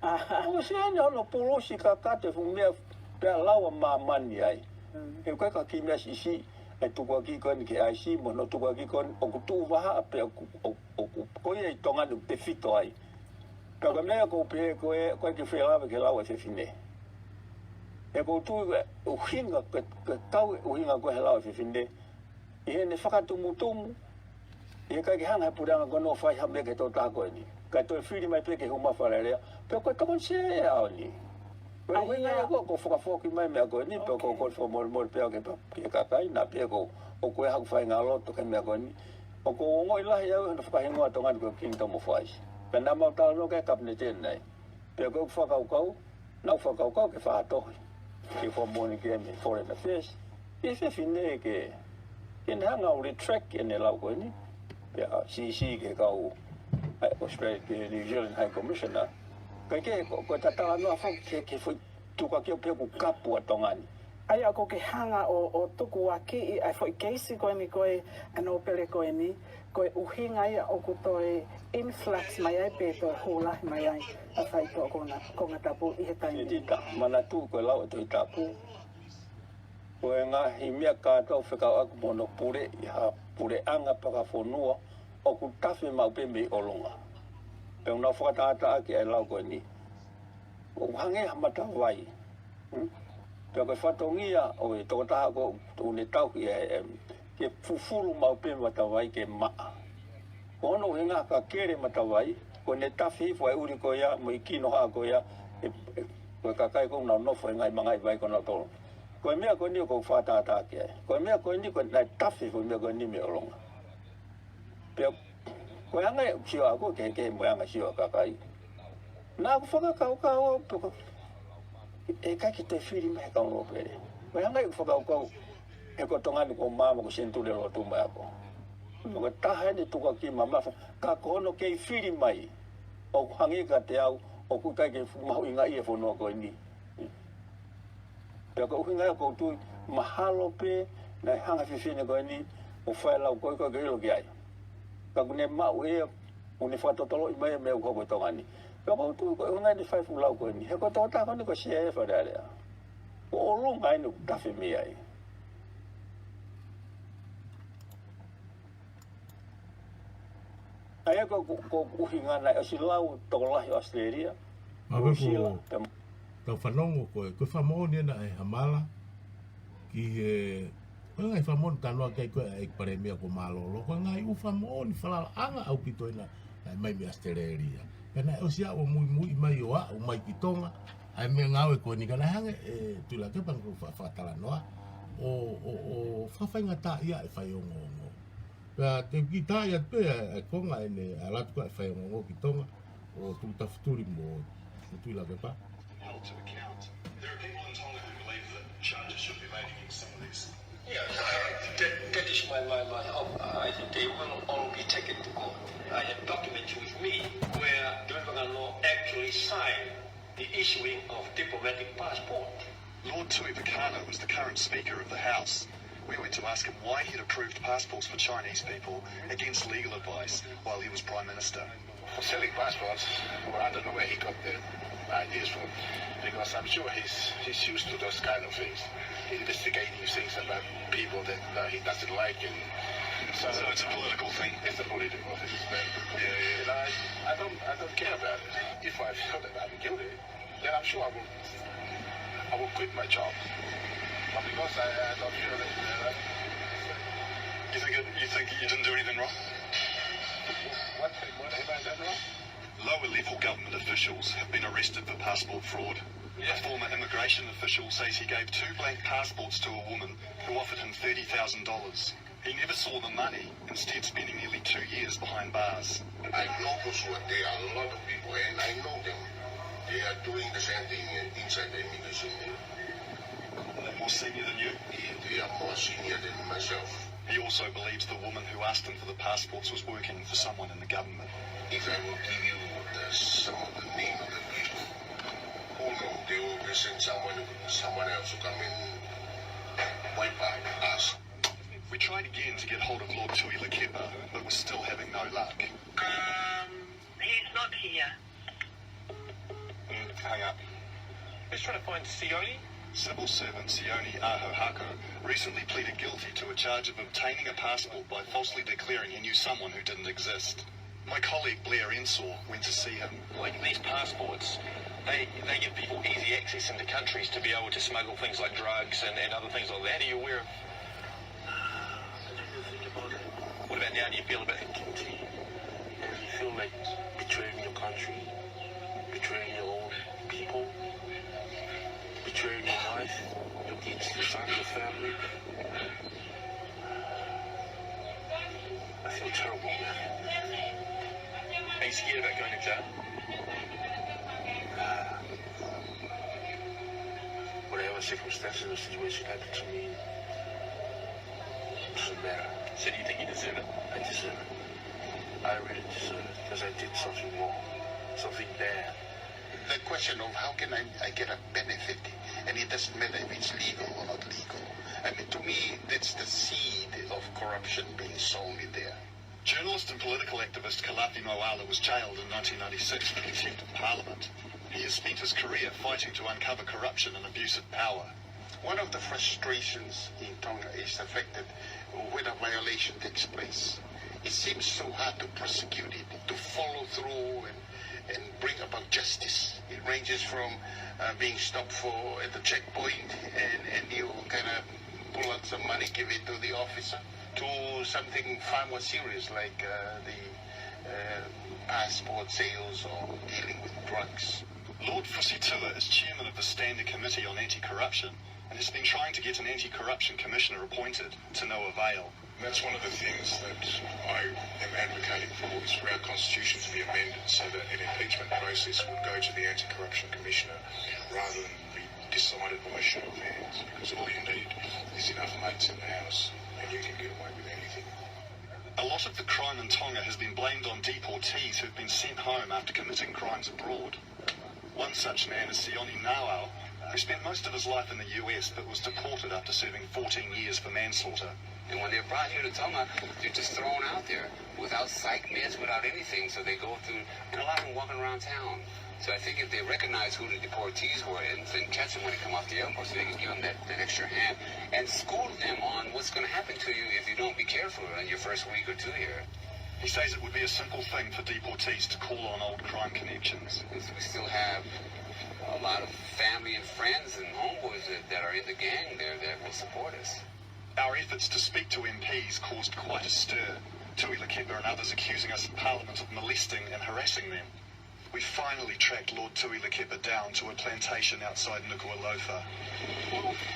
ʻOku sea eni hono pulusi kakato e fuʻu meʻa pea lau ʻa Māmani ai. Mm. He ʻoku ʻikai ko ha kiʻi meʻa siʻisiʻi e tukuakiʻi ko eni ki he ʻaisi mo hono tukuakiʻi ko eni ʻoku tuʻu vahaʻa pē ʻoku, ʻoku, ʻoku, ko ia ʻi Tonga ni ʻoku tefito ai. Ka ko e meʻa ʻoku ou pehē ko ē, ʻoku ʻikai ke u fie lave ki he lau e fefine. He ʻoku ou tui e ʻuhinga, ke, ke kau e ʻuhinga ko ē he lau e fefine, ʻi heʻene fakatumutumu, ʻi he ʻikai ke hanga he puleʻanga ko eni ʻo fai ha meʻa ki he tokotaha ko eni. Kae toe fili mai pē ke hū mai Fale Alea, pea ko e tokoni sea ʻe ʻaho ni. Ko e ʻuhinga ia ko ē ʻoku ou fakafoki mai e meʻa ko eni, pea ʻoku ou kole fakamolemole pē au ki he pa-, ki he kakai, naʻa pehē ko ē ʻoku ʻi ai haku faʻahinga loto ki he meʻa ko eni. ʻOku ou ongoʻi lahi au ʻi hono fakahingoa ʻa Tonga ni ko e Kingdom of Ice. Pea naʻa mau talanoa ki ai he Kapineti ʻanenai. Pea ko ʻeku fakakaukau, naʻa ku fakakaukau ke fai ha tohi ke fakamoʻoni ki ai mei he Foreign Affairs, ki he fefine ke, ke ne hanga ʻo retract ʻene lau ko eni, pea siʻisiʻi ki he kau, ʻa e Australia, ki he New Zealand High Commissioner. Kae kehe, ko, ko e talanoa foki ki he, ki he foʻi tukuakiʻi ʻoku pehē ʻoku kapu ʻa Tonga ni. ʻA ia ʻoku ke hanga ʻo, ʻo tukuakiʻi ʻa e foʻi keisi ko eni ko ē, ʻa e nōpele ko eni, ko e ʻuhinga ia ʻoku toe influx mai ai pe toe hū lahi mai ai ʻa e faitoʻo konga, kongatapu ʻi he taimi ni. Tita, manatu ko e lau e Tohi Tapu, ko e ngaahi meʻa kātoa ʻoku fekauʻaki mo hono puleʻi ha puleʻanga pe ko ha fonua ʻoku tafe maʻu pē mei ʻolunga. Pea ʻoku nau fakatātāʻaki ʻa e lau ko eni. ʻOku hangē ha matavai. Hmm? Pea ko e fatongia ʻo e tokotaha ko ē ʻoku ne tauhi e, em, ke fufulu maʻu pē matavai ke maʻa. Ko hono ʻuhinga ka kele matavai, ko ʻene tafe hifo e ʻuli ko ia, mo e kinohaʻa ko ia, e, e, ko e kakai ko ē ʻoku nau nofo he ngaahi mangaʻi vai ko ē ʻoku nau tolo. Ko e meʻa ko eni ʻoku ou fakatātā ki ai. Ko e meʻa ko eni ko e naʻe tafe ko e meʻa ko eni mei ʻolunga. Pea, ko e anga e sio ʻaʻaku, kehekehe mo e anga e sio ʻa e kakai. Naʻa ku fakakaukau au, pe ko, ʻe ʻikai ke toe fili mai he kau nōpele. Ko e anga e fakakaukau, he ko Tonga ni kuo maama ko e senituli ʻe lotu mai ako. Ko e taha eni e tukuakiʻi mamafa, ka ko hono kei fili mai, ʻoku hangē kiate au, ʻoku ʻikai ke mahuʻingaʻia e fonua ko eni. Pea ko e ʻuhinga ia ʻoku ou tui, mahalo pē naʻe hanga he fefine ko eni ʻo fai e lau ko ē ʻoku ʻikai ke u ʻilo ki ai. Ka ʻoku ne maʻu ʻe ia, ʻoku ne fakatotoloʻi mai e meʻa ʻoku hoko ʻi Tonga ni. Pea ʻoku ou tui ko e ʻuhinga eni e fai e fuʻu lau ko eni. He ko e tokotaha ko eni ko e sea e Fale Alea. Ko ʻolunga eni ʻoku tafe mei ai. ʻA ia ko, ko, ko e ʻuhinga naʻe ʻosi lau tokolahi ʻo ʻAositelēlia, Nuʻusila, pea mo, Tau fanongo ko e, ko e fakamoʻoni ena ʻa e Hamala ki he, ko e ngaahi fakamoʻoni talanoa ki ai ko e ʻEiki Palēmia ko Mālōlō, ko e ngaahi ʻū fakamoʻoni falalaʻanga ʻaupito ena naʻe ʻomai mei ʻAositelēlia. Pea naʻe ʻosi ʻa e muimui mai ʻo aʻu mai ki Tonga ʻa e meʻangāue ko eni, ka naʻe hanga ʻe Tuʻilakepa ʻo fa-, fakatalanoa ʻo, ʻo, ʻo fakafaingataʻaʻia ʻe he faiongoongo. Pea te u kiʻi tā atu pē ʻa e konga ʻene ʻalu atu ko ē ʻa e faiongoongo ki Tonga, ʻo Tūtafutuli mo, mo Tuʻilakepa. Held to account. There are people in Tonga who believe that charges should be made against some of these. Yeah, that, that is my, my, my hope. I think they will all be taken to court. I have documents with me where John Vagano actually signed the issuing of diplomatic passport. Lord Tuʻivakanō was the current Speaker of the House. We went to ask him why he'd approved passports for Chinese people against legal advice while he was Prime Minister. For selling passports, well, I don't know where he got the ideas from, because I'm sure he's, he's used to those kind of things, investigating things about people that, uh, he doesn't like. And so, so it's a political thing? It's a political thing, but, yeah, yeah. And I, I don't, I don't care about it. If I feel that I'm guilty, then I'm sure I will, I will quit my job. But because I, I don't feel that, uh, You think it, you think you didn't do anything wrong? What, what have I done wrong? Lower level government officials have been arrested for passport fraud. Yeah. A former immigration official says he gave two blank passports to a woman who offered him thirty thousand dollars. He never saw the money, instead spending nearly two years behind bars. I know for sure there are a lot of people, and I know them. They are doing the same thing inside the immigration. Are they more senior than you? They, they are more senior than myself. He also believes the woman who asked him for the passports was working for someone in the government. If I will give you the, some of the name of the people, who know, they will send someone, someone else to come and wipe out us. We tried again to get hold of Lord Tuʻilakepa, but we're still having no luck. Um, he's not here. Mm, hung up. Let's try to find Sione. Civil servant Sione Aho Hako recently pleaded guilty to a charge of obtaining a passport by falsely declaring he knew someone who didn't exist. My colleague Blair Ensor went to see him. Like these passports, they, they give people easy access into countries to be able to smuggle things like drugs and, and other things like that. Are you aware of? I don't even think about it. What about now? Do you feel a bit guilty? And you feel like betraying your country, betraying your own people, betraying your wife, your kids, your son, your family? I feel terrible, man. Are you scared about going to jail? Uh, whatever circumstances or situation happened to me, it doesn't matter. So do you think you deserve it? I deserve it. I really deserve it because I did something wrong, something bad. The question of how can I, I get a benefit, and it doesn't matter if it's legal or not legal. I mean, to me, that's the seed of corruption being sown in there. Journalist and political activist Kalafi Moala was jailed in nineteen ninety-six for contempt of parliament. He has spent his career fighting to uncover corruption and abuse of power. One of the frustrations in Tonga is the fact that when a violation takes place, it seems so hard to prosecute it, to follow through and, and bring about justice. It ranges from, uh, being stopped for, at the checkpoint and, and you kind of pull out some money, give it to the officer, to something far more serious like, uh, the, uh, passport sales or dealing with drugs. Lord Fusitua is chairman of the Standing Committee on Anti-Corruption and has been trying to get an anti-corruption commissioner appointed, to no avail. That's one of the things that I am advocating for, is for our constitution to be amended so that an impeachment process would go to the anti-corruption commissioner rather than be decided by a show of hands, because all you need is enough mates in the House and you can get away with anything. A lot of the crime in Tonga has been blamed on deportees who've been sent home after committing crimes abroad. One such man is Sione Nauao, who spent most of his life in the U S but was deported after serving fourteen years for manslaughter. And when they're brought here to Tonga, they're just thrown out there without psych meds, without anything. So they go through, and a lot of them walking around town. So I think if they recognize who the deportees were and then catch them when they come off the airport, so they can give them that, that extra hand and school them on what's gonna happen to you if you don't be careful in your first week or two here. He says it would be a simple thing for deportees to call on old crime connections. We still have a lot of family the gang there that will support us. Our efforts to speak to M Ps caused quite a stir, Tui Lakepa and others accusing us in Parliament of molesting and harassing them. We finally tracked Lord Tui Lakepa down to a plantation outside Nuku'alofa.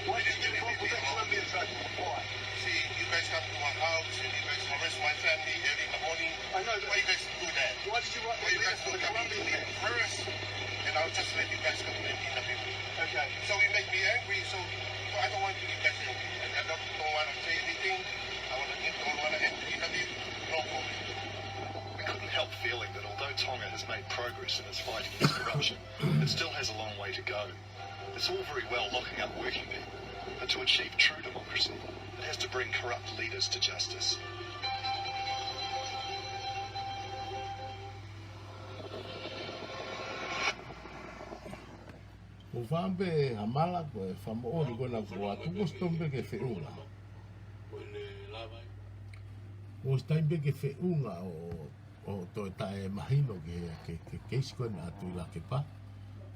Why did you go to that Colombian drug? Why? See, you guys come to my house and you guys harass my family early in the morning. I know, but why you guys do that? Why did you write the letter for the Colombian man? First, and I'll just let you guys come and interview me. Okay. So it made me angry, so, so I don't want you guys angry. And I don't, don't want to say anything. I want to, don't want to end the interview. No comment. We couldn't help feeling that although Tonga has made progress in its fight against corruption, it still has a long way to go. It's all very well locking up working people, but to achieve true democracy, it has to bring corrupt leaders to justice. ʻOku ou fakaʻamu pē Hamala, ko e fakamoʻoni ko ena kuo ʻosi taimi pē ke feʻunga. Kuo ʻosi taimi pē ke feʻunga ʻo, ʻo toe taʻemahino ki he, ki he, ki he keisi ko ena ʻa Tui Lakepa.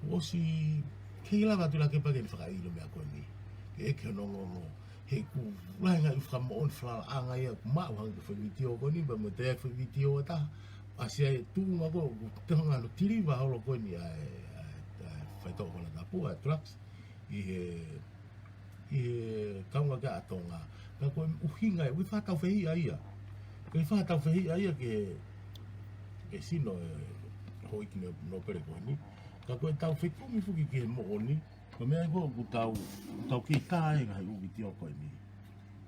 Kuo ʻosi, ʻikai lava ʻa Tui Lakepa ke ne fakaʻilo meʻa ko eni. Ke ʻeke hono ongoongo. He ʻoku lahi e ngaahi fakamoʻoni falalaʻanga ia ʻoku maʻu hangē ko e foʻi vitiō ko eni, pea mo e toe foʻi vitiō ʻe taha. ʻAsi ai e tuʻunga ko ē, ʻoku te hanga ʻo tiliva holo ko eni ʻa e, ʻa e, ʻa e faitoʻo konatapu, ʻa e drugs, ʻi he, ʻi he kaungā kia ʻa Tonga. Pea ko e ʻuhinga ia, ʻoku ʻi ai e fakataufehiʻa ia. ʻOku ʻi ai e fakataufehiʻa ia ki he, ki he sino ʻo e houʻeiki Nōpele ko eni. Ka ko e tau fekumi foki ki he moʻoni, ko e meʻa ia ko ē ʻoku tau, ʻoku tau kei tā ai e ngaahi ʻū vitiō ko eni.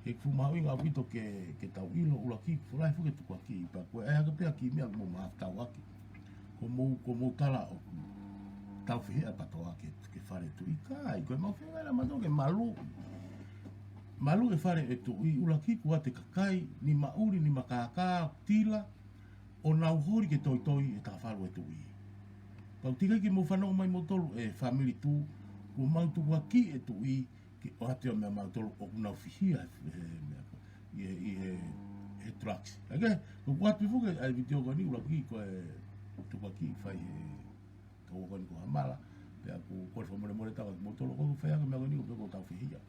He ʻoku fuʻu mahuʻinga ʻaupito ke, ke tau ʻilo ʻuluaki, ʻoku lahi foki e tukuakiʻi, pea ko e ʻai hake pē ʻa e kiʻi meʻa ʻoku mou mahafu tau ʻaki. Ko mou, ko mou tala ʻoku tau fehiʻa e PTOA ke, ke fale e tuʻi, ʻikai, ko e mau feinga ʻa mautolu ke malu. Malu e fale e tuʻi, ʻuluaki kuo ʻoatu e kakai, nima ʻuli, nima kākā, tila, ʻo nau holi ke toitoi e tafalu e tuʻi. Pea ʻoku teʻeki ke mou fanongo mai moutolu e family tu, kuo mau tukuakiʻi e tuʻi, ke ʻoatu ia meia mautolu ʻoku nau fihia he, he meʻa ko ē, ʻi he, ʻi he, he drugs. ʻA ia, ʻoku ʻoatu foki ʻa e vitiō ko eni ʻuluaki ko e tukuakiʻi fai he kau ko eni ko Hamala, pea ʻoku ou kole fakamolemole atu kiate kimoutolu ʻoku fai ʻaki e meʻa ko eni, ʻoku pehē ʻoku tau fihia.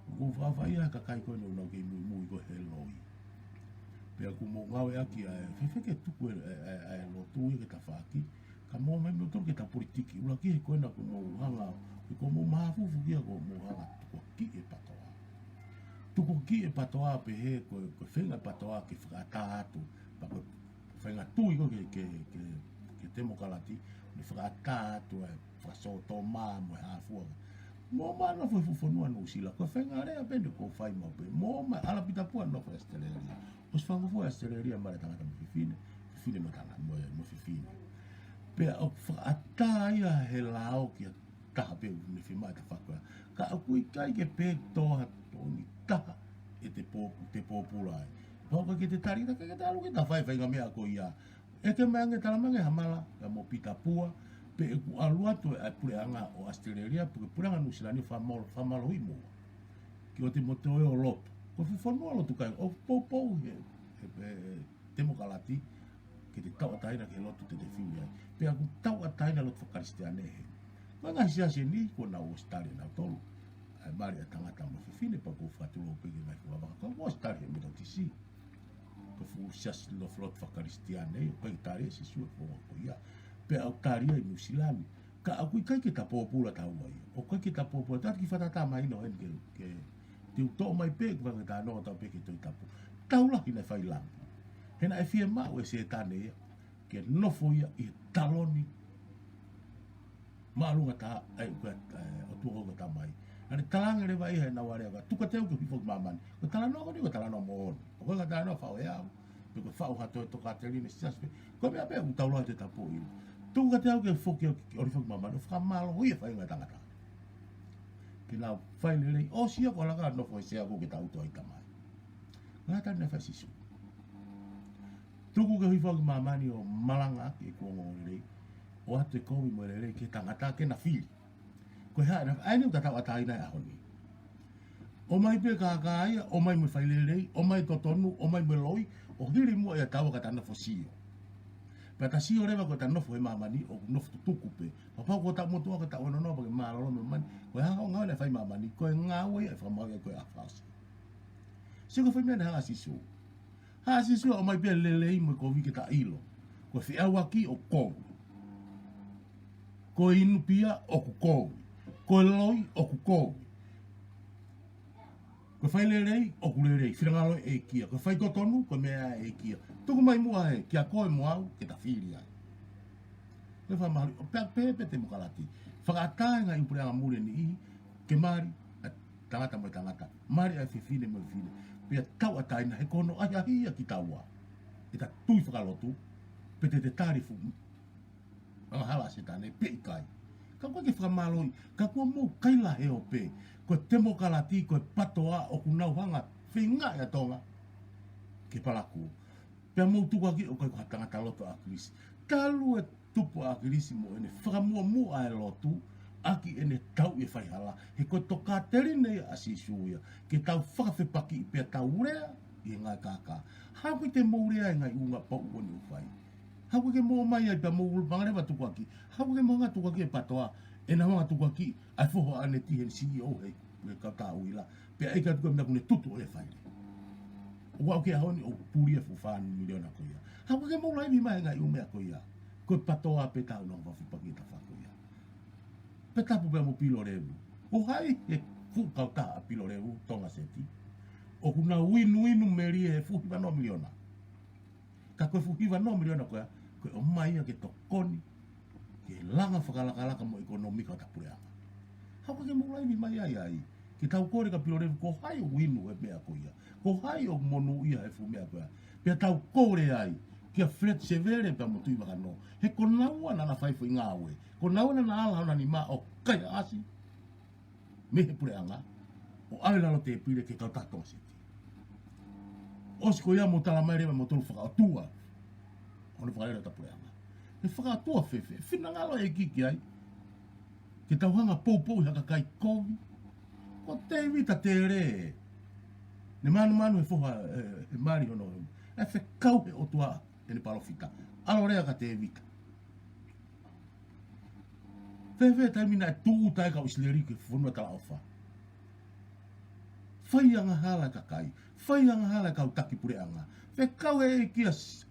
ʻOku ou fakaʻapaʻapa ʻi he kakai ko eni ʻoku nau kei muimui ko ē he loi. Pea ʻoku mou ngāueʻaki ʻa e, fēfē ke tuku e, e, e, e lotu ia ke tafaʻaki, ka mou ō mai moutolu ke tau politiki, ʻuluaki he ko ena kuo mou hanga, he kuo mou mahafu foki ia kuo mou hanga tukuakiʻi e PTOA. Tukuakiʻi e PTOA pehē ko e, ko e feinga e PTOA ke fakaʻatā atu, pea ko e feinga tui ko ē ke, ke, ke, ke temokalati, ne fakaʻatā atu e fakasōtoma mo e hā fua. Mou ō mai ʻo nofo he fuʻu fonua Nuʻusila, ko e faʻahinga lea pē eni ʻoku ou fai maʻu pē. Mou ō mai, ʻalu ʻa Pita Pua ʻo nofo ʻi ʻAositelēlia. ʻOsi fakafuofua ʻi ʻAositelēlia, male tangata mo fefine, fefine mo tangata mo, mo fefine. Pea ʻoku fakaʻatā ia he lao ki ha taha pē ʻoku ne fiemaʻu e tafaʻaki ko ia. Ka ʻoku ʻikai ke pehē ʻe Toa Toʻongi taha ʻe te pō-, te pōpula ai. Pau ka ke te tali, ka ke te ʻalu ke ta fai e faʻahinga meʻa ko ia. ʻEke mai ange, tala mai ange Hamala, pea mo Pita Pua, pe ʻoku ʻalu atu e puleʻanga ʻo ʻAositelēlia, pe ko e puleʻanga Nuʻusila ni ʻo fakamālo-, fakamālohiʻi muʻa. Ke ʻoua te mou toe ō ʻo lotu. Ko e fuʻu fonua lotu kai, ʻoku poupou he, he, he temokalati, ke te tauʻatāina ki he lotu te te fili ai. Pea ʻoku tauʻatāina lotu fakakalisitiane he. Ko e ngaahi siasi ni, kuo nau ʻosi tali ʻe nautolu. ʻA e mali ʻa e tangata mo e fefine, pea ʻoku ou fakatulou pē ki he ngaahi fuʻu vaka, kuo ʻosi tali ʻe he Metotisi. Ko e fuʻu siasi lotu fakakalisitiane, ʻoku ʻikai tali ʻe Sīsū e founga ko ia. Pea ʻoku tali ia ʻi Nuʻusila ni. Ka ʻoku ʻikai ke ta pōpula taua ia. ʻOku ʻikai ke ta pōpula, ta ki fata ta mai no heni ke, ke te u toʻo mai pē, ʻoku fanga ta no tau pē ki he Tohi Tapu. Tau lahi naʻe fai lampu. He naʻe fiemaʻu ʻe Sētane ia, ke nofo ia ʻi he taloni māʻolunga taha, ʻa ia ko e, ʻa e ʻOtua ko e Tamai. ʻA ia ne talaange leva ia he naʻa ne lea, tuku kiate au ke u hifo ki māmani. Ko e talanoa ko eni, ko e talanoa moʻoni. ʻOku ʻikai ko e talanoa faʻoeau, pe ko e faʻu ha toe tokāteline siasi pē. Ko e meʻa pē ʻoku tau lau he Tohi Tapu ʻi. Tuku kiate au ke foki au ki, ʻo hifo ki māmani, ʻo fakamālohi e faʻahinga tangata. Ke nau fai lelei, ʻosi ia ko e laka nofo he sea ko ē ke tau toʻo ai e Tamai. Ngata naʻe fai ʻe Sīsū. Tuku ke u hifo au ki māmani ʻo malangaʻaki ʻeku ongoongolelei, ʻo ʻoatu e kovi mo e lelei ki he tangata ke na fili. Ko e hā ʻena, ʻa eni ʻoku ta tauʻatāina he ʻaho ni. ʻOmai pē kākā ia, ʻomai mo e fai lelei, ʻomai e totonu, ʻomai mo e loi, ʻo hili muʻa ia taua ka ta nofo sio. Pea ta sio leva ko ʻeta nofo he māmani, ʻoku nofo tutuku pē. Kapau ko ʻeta motuʻa ko ʻeta ʻonono pea ke mālōlō māmani, ko e hā hoʻo ngāue naʻe fai ʻi māmani, ko e ngāue ia ʻe fakamāuʻi ai koe ʻa e ʻAfio. Sio ko e foʻi meʻa naʻe hanga ʻe Sīsū. Hanga ʻe Sīsū ʻo ʻomai pē lelei mo e kovi ke ta ʻilo. Ko e feʻauaki ʻoku kovi. Ko e inu pia ʻoku kovi. Ko e loi ʻoku kovi. Ko e fai lelei ʻoku lelei, finangalo e ʻEiki ia. Ko e fai totonu, ko e meʻa ia ʻa e ʻEiki ia. Tuku mai muʻa he, kia koe mo au, ke ta fili ai. Ko e fakamālō, ʻo pea pē, pē temokalati. Fakaʻatā e ngaahi ʻū puleʻanga muli ʻe niʻihi, ke mali ʻa e tangata mo e tangata, mali ʻa e fefine mo e fefine, pea tauʻatāina he ko hono ʻahiʻahiʻi ia kitaua ʻe ta tui fakalotu, pe te te tali fuʻu angahala ʻa Sētane pe ʻikai. Ka ʻoku ʻikai ke fakamālōʻi, ka kuo mou kaila he ope, ko e temokalati, ko e PATOA ʻoku nau hanga feingaʻi ʻa Tonga ke palakū. Pea mou tukuakiʻi ʻoku ʻikai ko ha tangata lotu ʻa ʻAkilisi. Talu e tupu ʻa ʻAkilisi mo ʻene fakamuʻomuʻa e lotu, ʻaki ʻene tauʻi e faihala, he ko e tokāteline ia ʻa Sīsū ia, ke tau fakafepakiʻi pea tau lea ʻi he ngaahi kākā. Haʻu ke mou lea ʻi he ngaahi ʻū ngāue pau ʻoku ne fai. Haʻu ke mou ʻomai ai pea mou hanga leva ʻo tukuakiʻi. Haʻu ke mou hanga ʻo tukuakiʻi e PATOA, ʻenau hanga ʻo tukuakiʻi ʻa e foho ʻa ʻAneti he CEO he, he kautaha ʻuhila. Pea ʻai ka tuku e meʻa kuo ne tutu ʻo e faile. ʻOku aʻu ki he ʻaho ni ʻoku puli e fuʻu fā miliona ko ia. Haʻu ke mou laivi mai he ngaahi ʻū meʻa ko ia. Ko e PATOA pē ʻoku tau nofo fakafepaki he tafaʻaki ko ia. Pea tapu pea mo Pilolevu. Ko hai he fuʻu kautaha ʻa Pilolevu, Tonga Seti, ʻoku nau inuinu melie he fuʻu hiva noa miliona. Ka ko e fuʻu hiva noa miliona ko ia, ko e ʻomai ia ke tokoni ki he langa fakalakalaka mo e ʻekonōmika ʻo ʻeta puleʻanga. Haʻu ke mou laivi mai ai ai, ke tau kole kia Pilolevu ko hai ʻoku inu he meʻa ko ia, ko hai ʻoku monūʻia he fuʻu meʻa ko ia. Pea tau kole ai kia Feleti Sevele pea mo Tuʻivakanō, he ko naua naʻa na fai e foʻi ngāue, ko naua naʻa na ala hona nima ʻo kaihaʻasi mei he puleʻanga, ʻo ʻave lalo tēpile ki he kautaha Tonga Seti. ʻOsi ko ia mou tala mai leva mou tolu fakaʻotua ʻo ne fakalele ʻeta puleʻanga. He fakaʻotua fēfē, finangalo e ʻEiki ki ai, ke tau hanga ʻo poupouʻi ha kakai kovi. Ko Tēvita Tele, ne manumanu he foha, e, he mali hono, ʻe fekau he ʻOtua ʻene palōfita. ʻAlu ʻo lea kia Tēvita. Fēfē taimi naʻe tūʻuta ai e kau ʻIsileli ki he fonua talaʻofa? Fai angahala e kakai, fai angahala e kau taki puleʻanga. Fekau e ʻEiki ia s-,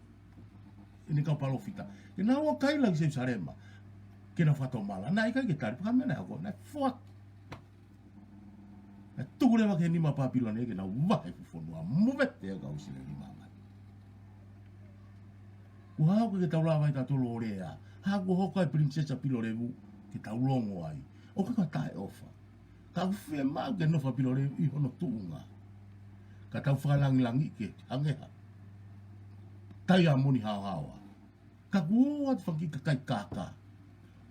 ʻene kau palōfita ke nau ō kaila ki Selusalema, ke nau fakatomala. Naʻe ʻikai ke tali pē ha meʻa naʻe hoko, naʻe foaki. Naʻe tuku leva ki he nima ʻo Papilone ke nau vahe e fuʻu fonua, movete e kau ʻIsileli mei māmani. Kuo haʻu ke tau lava ai tautolu ʻo lea. Haʻu kuo hoko ai e Pilinisesi ʻa Pilolevu ke tau longo ai. ʻOku ʻikai ko ha taʻeʻofa. Ka ʻoku fiemaʻu ke nofo ʻa Pilolevu ʻi hono tuʻunga. Ka tau fakalangilangiʻi ke hangē ha taiamoni haohaoa. Ka kuo ʻoatu e fanga kiʻi kakai kākā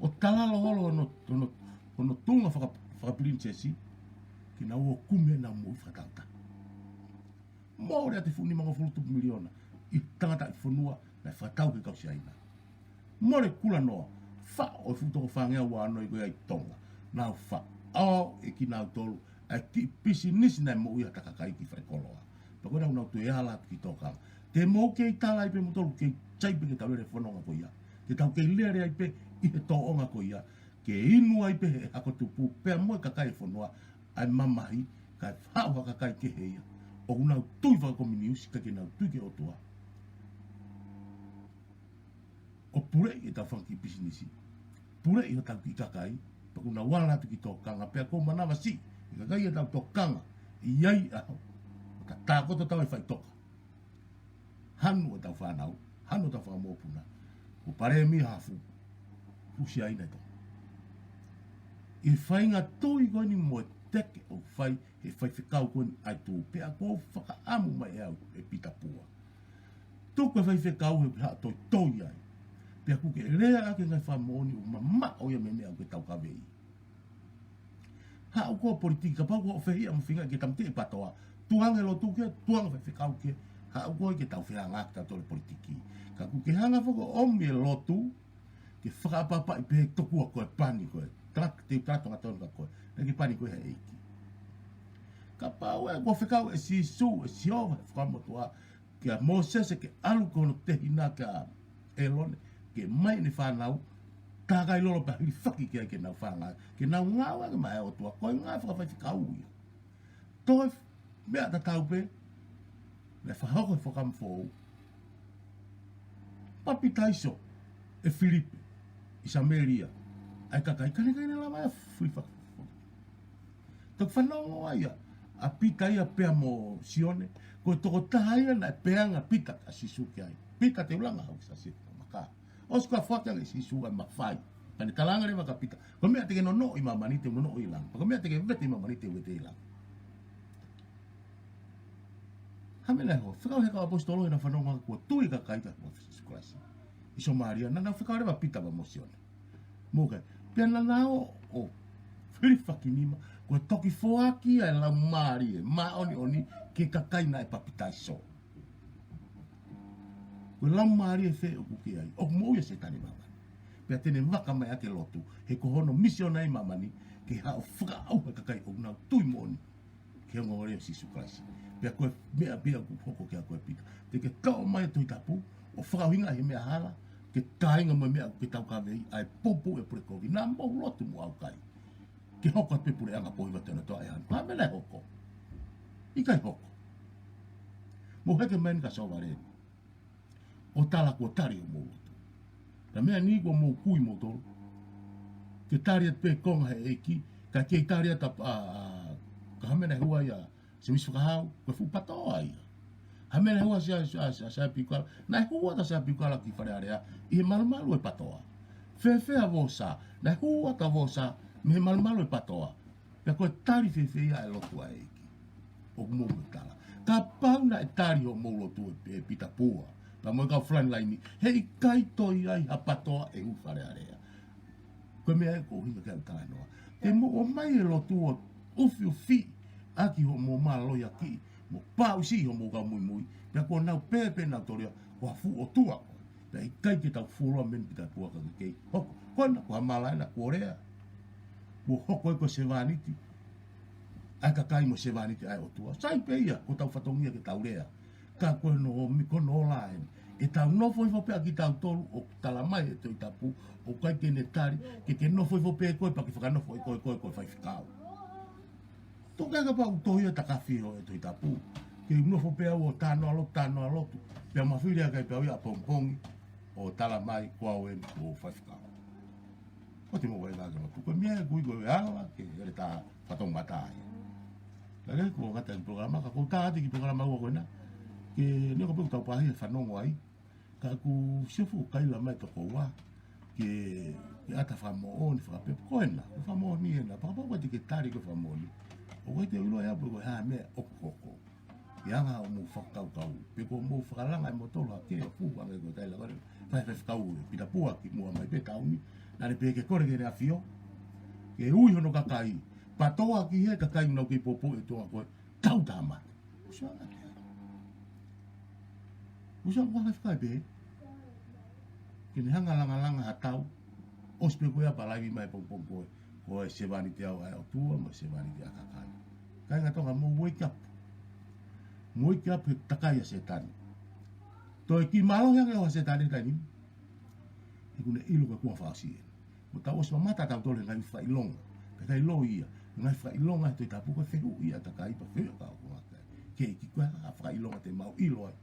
ʻo talalo holo hono, hono, hono tuʻunga faka-, fakapilinisesi, ke nau ō ʻo kumi ʻenau moʻui fakatauʻatāina. Mole atu e fuʻu nimangofulu tupu miliona ʻi he tangataʻi fonua naʻe fakatau ki he kau Siaina. Mole kulanoa, faʻo e fuʻu toko fāngeau ua noa ko ia ʻi Tonga. Nau faʻo ʻe kinautolu ʻa e kiʻi pisinisi naʻe moʻui ai hota kakai ki faikoloa. Pea ko ʻenau nau toe ala atu ki tōkanga. Te mou kei tala ai pē moutolu, kei ʻai pē ke tau lele he fononga ko ia. Ke tau kei lele ai pē ʻi he tōʻonga ko ia. Ke inu ai pē he hako tupu, pea mo e kakai e fonua, ʻa e mamahi, kae haʻu ha kakai kehe ia ʻoku nau tui fakakominiusi, ʻikai ke nau tui ki he ʻOtua. ʻO puleʻi ʻetau fanga kiʻi pisinisi, puleʻi hotau kiʻi kakai, pea kuo nau ala atu ki tōkanga, pea ʻoku ou manavasiʻi e kakai ʻetau tōkanga, ʻi ai ʻa ʻo ta tākoto tau e faʻitoka. Hanu ʻetau fānau, hanu ʻetau fanga mokopuna, ko e palēmia ha fuʻu, fuʻu Siaina ʻi Tonga. ʻI he faʻahinga tui ko eni mo e teke ʻoku fai he faifekau ko eni ʻa e tuʻu, pea ʻoku ou fakaʻamu mai ʻe au, ʻe Pita Pua, tuku e faifekau he haʻu ʻo toitoi ai. Pea ʻoku ke lea ʻaki e ngaahi fakamoʻoni ʻoku mamaʻo ia mei he meʻa ʻoku ke taukaveʻi. Haʻu koe ʻo politiki, kapau ʻoku ke fehiʻa mo feinga ke tāmateʻi e PATOA, tuku ange e lotu ki ai, tuku ange e faifekau ki ai, haʻu koe ke tau fehangahangai tautolu he politiki. Ka ʻoku ke hanga foki ʻo ʻomi e lotu ke fakaʻapaʻapaʻi pē tokua ko e pani koe. Tala, te u tala Tonga tonu kia koe, naʻe ʻikai pani koe he ʻEiki. Kapau ʻe, kuo fekau ʻe Sīsū, ʻe Sihova, ʻe he Fuakava Motuʻa kia Mōsese ke ʻalu ki hono tehina kia ʻĒlone, ke ʻomai ʻene fānau, tā kai lolo pea hilifaki ki ai ke nau fānau, ke nau ngāueʻaki maʻa e ʻOtua, ko e ngāue fakafaifekau ia. Toe meʻa tatau pē, naʻe fakahoko he Fuakava Foʻou, papitaiso ʻe Filipe ʻi Samēlia ʻa e kakai, ka naʻe ʻikai ke ne lava ʻo hilifaki. Toki fanongo ai ʻa Pita ia pea mo Sione, ko e tokotaha ia naʻe peanga Pita kia Sīsū ki ai. Pita, te u langa au ki Sīsū, maka. ʻOsi ko ia foaki ange ʻe Sīsū ʻa e mafai. Ka ne talaange leva kia Pita, ko e meʻa te ke nonoʻo ʻi māmani te u nonoʻo ʻi langi. Pea ko e meʻa te ke vete ʻi māmani te u vete ʻi langi. Hā e meʻa naʻe hoko? Fekau he kau ʻaposetolo heʻena fanongo kuo tui e kakai kia Sīsū Kalaisi ʻi Samēlia, naʻa nau fekau leva Pita pea mo Sione. Mou ʻiloʻi, pea naʻa nau ō ʻo hilifaki nima, ko e toki foaki ʻa e Laumālie Māʻoniʻoni ki he kakai naʻe papitaiso. Ko e laumālie fē ʻoku ke ʻi ai? ʻOku moʻui ʻa Sētane ʻi māmani. Pea te ne vaka mai ʻaki e lotu, he ko hono misiona ʻi māmani, ke haʻu ʻo fakaʻauha e kakai ʻoku nau tui moʻoni ki he ongoongolelei ʻo Sīsū Kalaisi. Pea ko e meʻa pē ia ʻoku hoko kia koe Pita. Te ke toʻo mai e Tohi Tapu, ʻo fakaʻuhingaʻi he meʻa hala, ke kāinga mo e meʻa ʻoku ke taukaveʻi, ʻa e poupou ʻa e pule kovi. Naʻa mou lotu mo ʻaukai ke hoko atu pē puleʻanga pōhiva tona toa e hanu. Hā e meʻa naʻe hoko? ʻIkai hoko. Mou heke mai eni kia Sōvale ʻo tala kuo tali hoʻomou lotu. Ka meʻa ni kuo mou kui moutolu ke tali atu pē konga he ʻEiki, ka kei tali atu ʻa, ʻa, ʻa, ka hā e meʻa naʻe hua ia, Semisi Fakahau, ko e fuʻu patoa ia. Hā e meʻa naʻe hua ʻa Sia, ʻa, ʻa, ʻa Sia Piukala, naʻe hua ʻa Sia Piukala ki Fale Alea ʻi he malumalu e patoa. Fēfē ʻa Vosā, naʻe hua ʻa Vosā mei he malumalu e patoa. Pea ko e tali fēfē ia e lotu ʻa e ʻEiki? ʻOku mou tala. Kapau naʻe tali hoʻomou lotu ʻe, ʻe Pita Pua, pea mo e kau frontline, heʻikai toe ʻi ai ha patoa ʻe hū Fale Alea. Ko e meʻa ia ʻoku ou ʻuhinga ki ai ʻeku talanoa. Te mou ʻomai e lotu ʻo ʻufiʻufi ʻaki hoʻomou mālohi ʻaki, mo pausi hoʻomou kau muimui, pea kuo nau pehē pē nautolu ia ko ha fuʻu ʻotua koe. Pea ʻikai ke tau fuoloa mei he Pita Pua ka ke kei hoko. Ko ena ko ha mala ena kuo lea. Kuo hoko ia ko e sevāniti ʻa e kakai mo e sevāniti ʻa e ʻOtua. Sai pē ia, ko hotau fatongia ke tau lea. Ka ko hono, ko hono ola eni. ʻEtau nofo hifo pē ʻa kitautolu ʻoku tala mai ʻe he Tohi Tapu, ʻoku ʻikai ke ne tali, ke ke nofo hifo pē koe, pea ke fakanofo ʻe koe, koe, koe faifekau. Tuku ke kapau ʻoku tohi ʻa e takafi ʻo e Tohi Tapu. Ke u nofo pē au ʻo talanoa lotu, talanoa lotu. Pea ma fili ʻa e kakai pea u ʻi ʻapongipongi ʻo tala mai ko au eni ko e faifekau. Ko te mou vaivai ke matu. Ko e meʻa ʻoku ui ko e ala ke ʻeletā fatongia mata ai. Ka ke ko ngata ki polokalama, ka ko u tā atu ki polokalama ua ko ena. Ke ne ko pē ʻoku tau pāhi e fanongo ai. Ka ʻoku sio fuʻu kaila mai toko ua ke, ke ʻata fakamoʻoni fakapepo ko ena, ko e fakamoʻoni ena, fakapapau ko e te ke tali ko e fakamoʻoni. ʻOku ʻikai te u ʻilo ʻe au pe ko e hā e meʻa ʻoku hoko. ʻI he anga hoʻomou fakakaukau, pe ko hoʻomou fakalanga ʻe moutolu hake ʻo fuʻu ange ko e kaila ko ena, fai faifekau ʻe Pita Pua kimuʻa mai pē taʻu ni, naʻa ne pehē ke kole ki heʻene ʻAfio ke ui hono kakai, patoa ki he kakai ʻoku nau kei poupou ʻi he tuʻunga ko ē, tau tā mate. Uso anga te ai. Uso anga fai pē. Ke ne hanga langalanga ha tau. ʻOsi pē ko ia pea laivi mai pongipongi ko ē, ko e sevāniti au ʻa e ʻOtua, mo e sevāniti ʻa e kakai. Kāinga Tonga, mou wake up. Mou wake up he takai ʻa Sētane. Toe kiʻi mālohi ange ʻa Sētane he taimi ni. He ʻoku ne ʻilo ko e kuonga fakaʻosi eni. Mo tau ʻosi mamata tautolu he ngaahi fakaʻilonga. Ka ʻikai loi ia. Ngaahi fakaʻilonga he Tohi Tapu ko e fehuʻi ia ʻa e kakai pea fehuʻi ʻa e kau ʻoku ngata. Ke ʻi ai ha fakaʻilonga te mau ʻilo ai.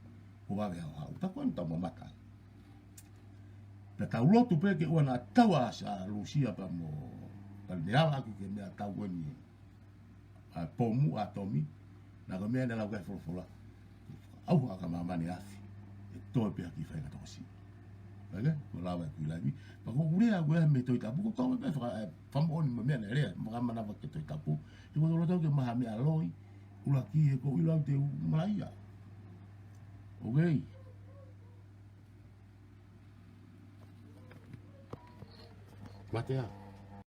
Ko e vave haohaoa. Ka ko eni tau mamata ai. Pea tau lotu pē ke ʻoua naʻa tau ʻa Lūsia pea mo, ka ne ala ʻaki ke meʻa tau eni. ʻA e pomu ʻātomi, naʻa ko e meʻa naʻe lau ki ai e folofola. ʻAuha ʻa māmani afi, ʻe toe pē ha kiʻi faʻahinga tokosiʻi. Pea ke, ko e lava ʻeku laivi. Pea ko ʻeku lea ko ē mei he Tohi Tapu, ko e tau pē faka-, ē, fakamoʻoni mo e meʻa naʻe lea, fakamanava ki he Tohi Tapu. He ko e tau ke maha meʻa loi, ʻuluaki he ko e ʻilo au te u malaʻia. ʻOku ʻi ai. Mate ā.